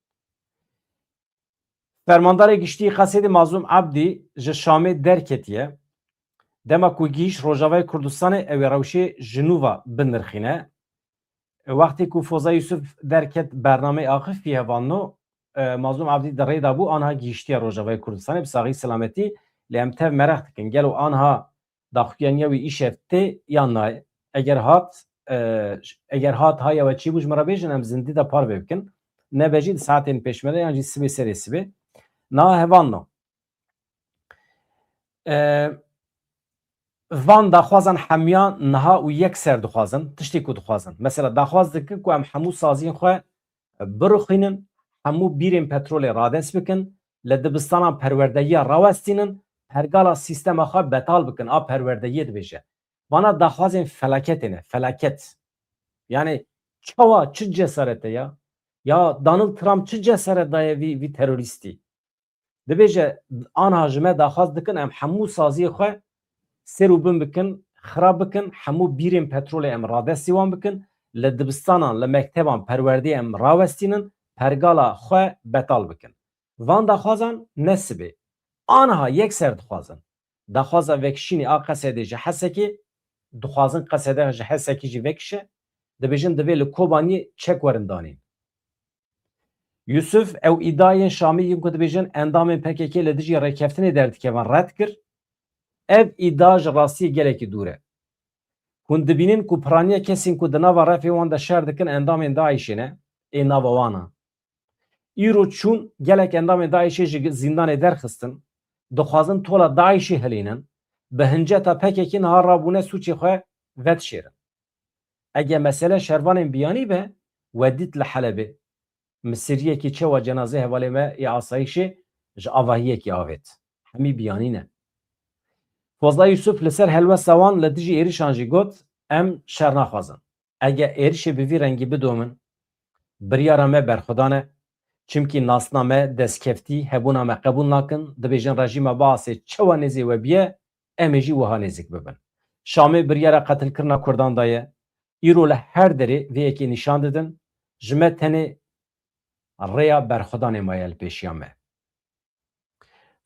Fermandarê Giştî Qesedê Mazlûm Abdî ji Şamê derketiye. Dema ku gihîşt Rojavayê Kurdistanê, ew ê rewşê ji nû ve binirxîne. Wextê ku Foza Yusuf derket bernameyê axifî, hevalno, e, Mazlûm Abdî di rê de bû, anha gihîştiye Rojavayê Kurdistanê bi saxî selametî. Lê em tev meraq dikin, gelo anha daxuyaniya wî îşev tê yan nayê? Eger hat, e, eger hat, haya we çi bû, ji min re bêjin, em zindî de parve bikin. Nebe jî di saetên pêşmede yan jî sibê serê sibê. Niha hevalno. E, van daxwazan hemiyan niha û yekser dixwazin, tiştê ku dixwazin. Mesela daxwaz dikin ku em hemû saziyên xwe birixînin, hemû bîrên petrolê radest bikin, li dibistanan perwerdeyiya rawestînin, pergala sîstema xwe betal bikin, a perwerdeyiyê dibêje. Vana daxwazên felaketê ne, felaket. Yani çawa, çi cesarete ya? Ya Donald Trump çi cesaret daye vî, vî terorîstî? Dibêje, anha ji me daxwaz dikin, em hemû saziyê xwe sêr û bin bikin, xirab bikin, hemû bîrên petrolê em radestî wan bikin, li dibistanan, li mekteban perwerdeyê em rawestînin, pergala xwe betal bikin. Van daxwazan ne sibê. Anha yekser dixwazin. Daxwaza vekişînê a Qesedê ji Hesekê, dixwazin Qesede ji Hesekê jî vekişe, dibêjin divê li Kobaniyê çek werin danîn. Yusuf, ew îdia yên Şamî yên ku dibêjin endamên P K K li dijî rêkeftinê derdikevin red kir. Ev îdia ji rastiyê gelekî dûr e. Hûn dibînin ku piraniya kesên ku di nava refê wan de şer dikin endamên DAIŞê ne, ê nava wan e. Îro çûn gelek endamên DAIŞê ji zîndanê derxistin, dixwazin tola DAIŞê hilînin, bi hinceta P K K niha rabûne sûcê xwe vedişêrin. Ege mesele şervanên biyanî be, we dît li Helebê. Misiriyekî çawa cenazê hevalê me yê asayîşê ji avahiyekî avêt. Hemî biyanî ne. Fozla Yusuf li ser helwesta wan li dijî êrişan jî got, em şer naxwazin. Ege êrişê bi vî rengî bidomin, biryara me berxwedan e. Çimkî nasna me, destkeftî, hebûna me qebûl nakin, dibêjin rejîma Baasê çawa nêzê we biye, em ê jî wiha nêzîk bibin. Şamê biryara qetilkirina Kurdan daye. Îro li her derê vê yekê nîşan didin. Ji me tenê rêya berxwedanê maye li pêşiya me.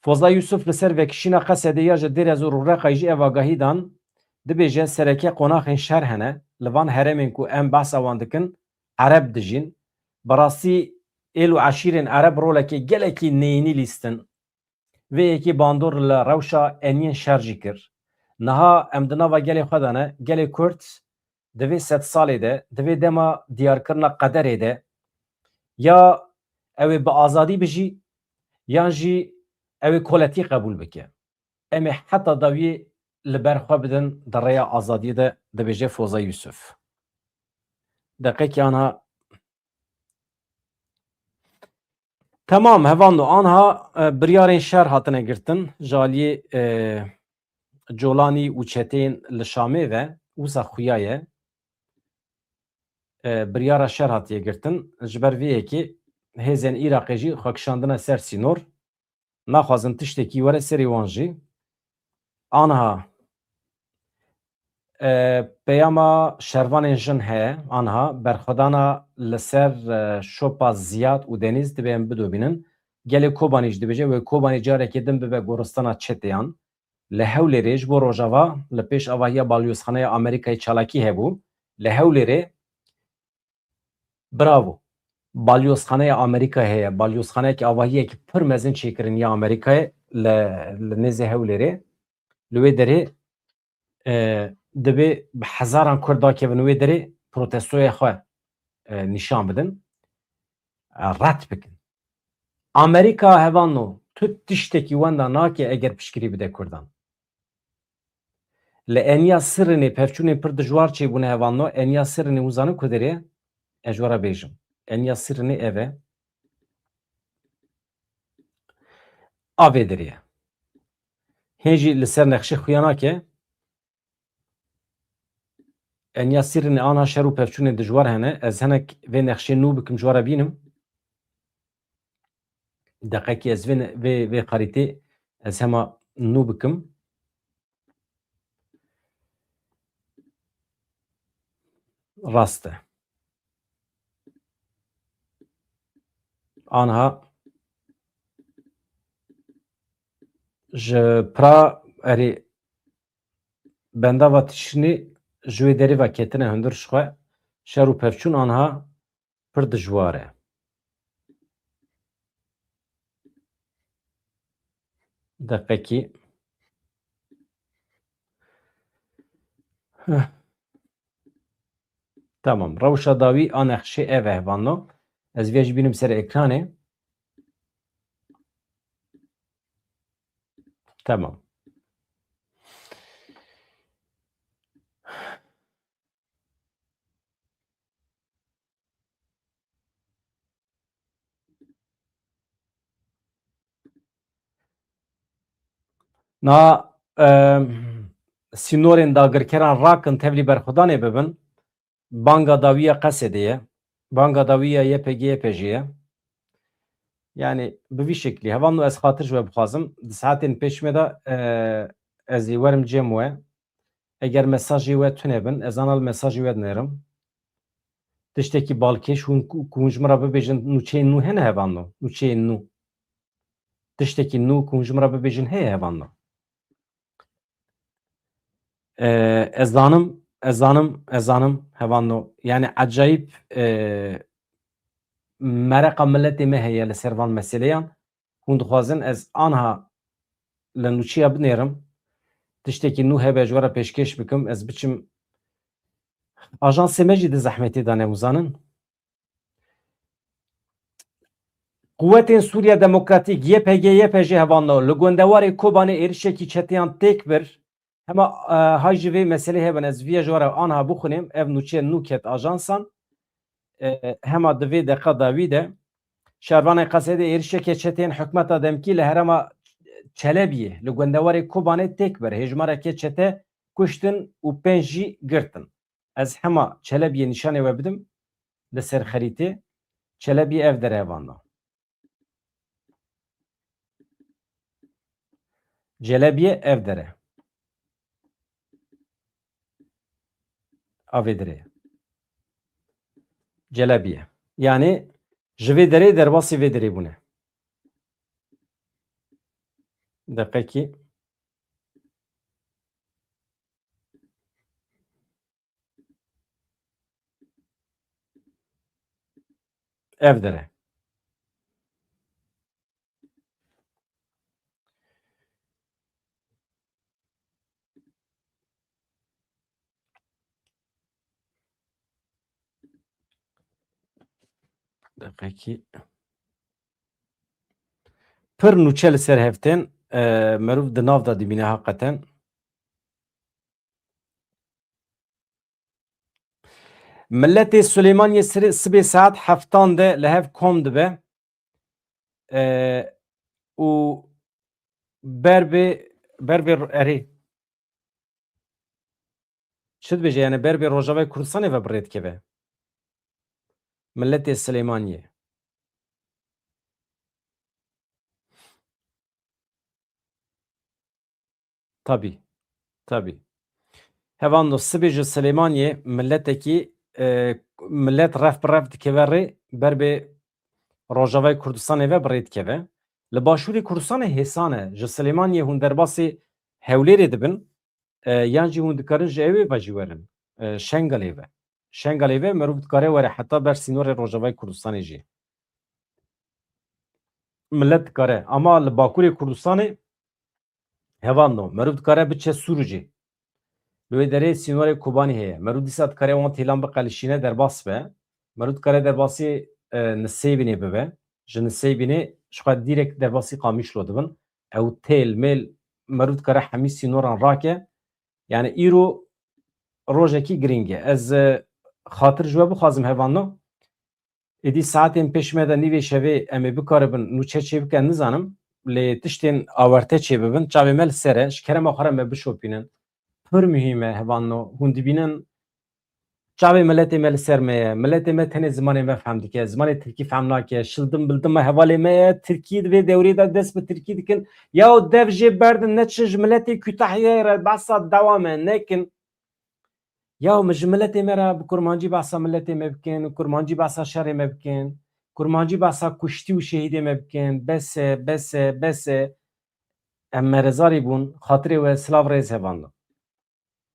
Fozla Yusuf li ser vekişîna Qesedê ya ji Dêrez û Rûreqayê jî ev agahî dan, dibêje sereke qonaxên şer hene, li van herêmên ku em behsa wan dikin, Ereb dijîn. Bi rastî êl û eşîrên Ereb rolekê gelekî neyînî lîstin. Vê yekê bandor li rewşa eniyên şer jî kir. Niha em di nava gelê xwe de ne, gelê Kurd di vê sedsalê de, di vê dema diyarkirina qederê de, ya ew ê bi azadî bijî, yan jî ew ê koletî qebûl bike. Em ê heta dawiyê li ber xwe bidin di rêya azadiyê de, dibêje Foza Yusuf. Deqekî anha. Temam, hevando, anha, e, biryarên şer hatine girtin ji aliyê, e, Colanî û çeteyên li Şamê ve, wisa xuya ye. E, biryara şer hatiye girtin. Ji ber vê yekê hêzên Iraqê jî xwe kişandine ser sînor. Naxwazin tiştekî were serê wan jî. Anha, e, peyama şervanên jin heye, anha berxwedana li ser, e, şopa Ziyad û Denîz divê em bidomînin. Gelê Kobanî jî dibêje wê Kobanî carekê din bibe goristana çeteyan. Li Hewlêrê ji bo Rojava li pêş avahiya balyozxaneya Amerîkayê çalakî hebû. Li Hewlêrê Bravo. Balyozxaneya Amerîkayê heye. Balyozxaneyekî, avahiyekî pir mezin çêkirin ya Amerîkayê li, li nêzê Hewlêrê. Li wê derê, e, divê bi hezaran Kurd dakevin wê derê protestoya xwe, e, nîşan bidin. E, red bikin. Amerîka hevano tu tiştekî wenda nake eger piştgirî bide Kurdan. Li Enya Sirrinê pevçûnên pir dijwar çêbûne hevano. Enya Sirrinê hûn zanin ku derê ye? Ez ji we re bêjim. Enya Sirrinê ev e. A vê derê ye. Hên jî li ser nexşê xuya nake. Enya Sirrinê ana şer û pevçûnên dijwar hene. Ez henek vê nexşê nû bikim ji we re bînim. Deqekî ez vê ne-, vê, vê xarîtê ez hema nû bikim. Rast e. Anha ji pira erê bendava Tişrînê ji wê derê ve ketine hundir ji xwe. Şer û pevçûn anha pir dijwar e. Deqekî. Heh. Tamam. Rewşa dawî a nexşê ev e, hevano. Ez vê jî bînim ser ekranê. Tamam. Na, e, sînorên dagirkeran rakin tevlî berxwedanê bibin. Banga dawî ya Qesedê ye. Banga dawî ya Y P G Y P J ye. Yani bi vî şeklî. Hevalno ez xatir ji we bixwazim. Di saetên pêş me de, e, ez ê werim cem we. Eger mesajê we tune bin, ez ana li mesajê we dinêrim. Tiştekî balkêş hûn ku, ku hûn ji min re bibêjin, nûçeyên nû hene hevalno? Nûçeyên nû. Tiştekî nû ku hûn ji min re bibêjin heye hevalno? E, ez zanim, ez zanim, ez zanim, hevalno. Yani ecayîb, e, mereqa miletê me heye li ser van meseleyan. Hûn dixwazin ez anha li nûçeya binêrim, tiştekî nû hebe ji we re pêşkêş bikim, ez biçim. Ajansê me jî di zehmetê de ne, hûn zanin. Quwetên Sûriya Demokratîk, Y P G Y P J hevalno, li gundewarê Kobanê êrişekî çeteyan têk bir. Hema, e, hay ji vê meselê hebin, ez viya ji we re anha bixwînim, ev nûçe nû ket ajansan. E, hema di vê deqa dawî de şervanên Qesedê êrişeke çeteyên hikûmeta demkî li herêma Çelebiyê, li gundewarê Kobanê têk bir, hêjmareke çete kuştin û pênc jî girtin. Ez hema Çelebiyê nîşanê we bidim li ser xerîtê. Çelebiyê ev dere hevalno. Çelebiyê ev dere. A vê derê. Çelebiyê. Yani ji vê derê derbasî vê derê bûne. Deqekî. Ev dere. Deqekî. Pir nûçe li ser hev tên, e, meriv di nav de dibîne heqeten. Miletê Silêmaniyê sirê-, sibê saet heftan de li hev kom dibe. E, û ber bê, ber bê erê. Çi dibêje, yani ber bê Rojavayê Kurdistanê ve bi rê dikeve? Miletê Silêmaniyê. Tabî. Tabî. Hevando sibê ji Silêmaniyê miletekî, e, milet ref bi ref dikeve rê, ber bê Rojavayê Kurdistanê ve bi rê dikeve. Li Başûrê Kurdistanê hêsan e. Ji Silêmaniyê hûn derbasî Hewlêrê dibin, e, yan jî hûn dikarin ji ewê ve jî werin, e, Şengalê ve. Şengalê ve meriv dikare were heta ber sînorê Rojavayê Kurdistanê jî. Milet dikare. Ama li Bakurê Kurdistanê hevando. Meriv dikare biçe Sûrûcê. Li wê derê sînorê Kobanî heye. Meriv dîsa dikare wan têlan biqelişîne, derbas be. Meriv dikare derbasî, e, Nisêbînê bibe. Ji Nisêbînê ji xwe dîrek derbasî Qamişlo dibin. Ew têl, mêl, meriv dikare hemî sînoran rake. Yani îro rojekî girîng e. Ez, e, xatir ji we bixwazim hevando. Êdî saetên pêş me de nîvê şevê em ê bikaribin nûçe çêbikin, nizanim. Lê tiştên awerte çêbibin, çavê me li ser e, ji kerema xwe re me bişopînin. Pir muhîm e, hevano. Hûn dibînin çavê miletê me li ser me ye. Miletê me tenê zimanê me fehm dike. Zimanê tirkî fehm nake. Şildim bildim me hevalê me ye. Tirkî di vê dewrê de dest bi tirkî dikin. Ya dev jê berdin, neçin ji miletê Kütahyayê re behsa dewa me nekin. Ya min ji miletê me re bi kurmancî behsa miletê me bikin, kurmancî behsa şerê me bikin, kurmancî behsa kuştî û şehîdê me bikin. Bes e, bes e, bes e. Em merezarî bûn, xatirê we silav rêz hevando.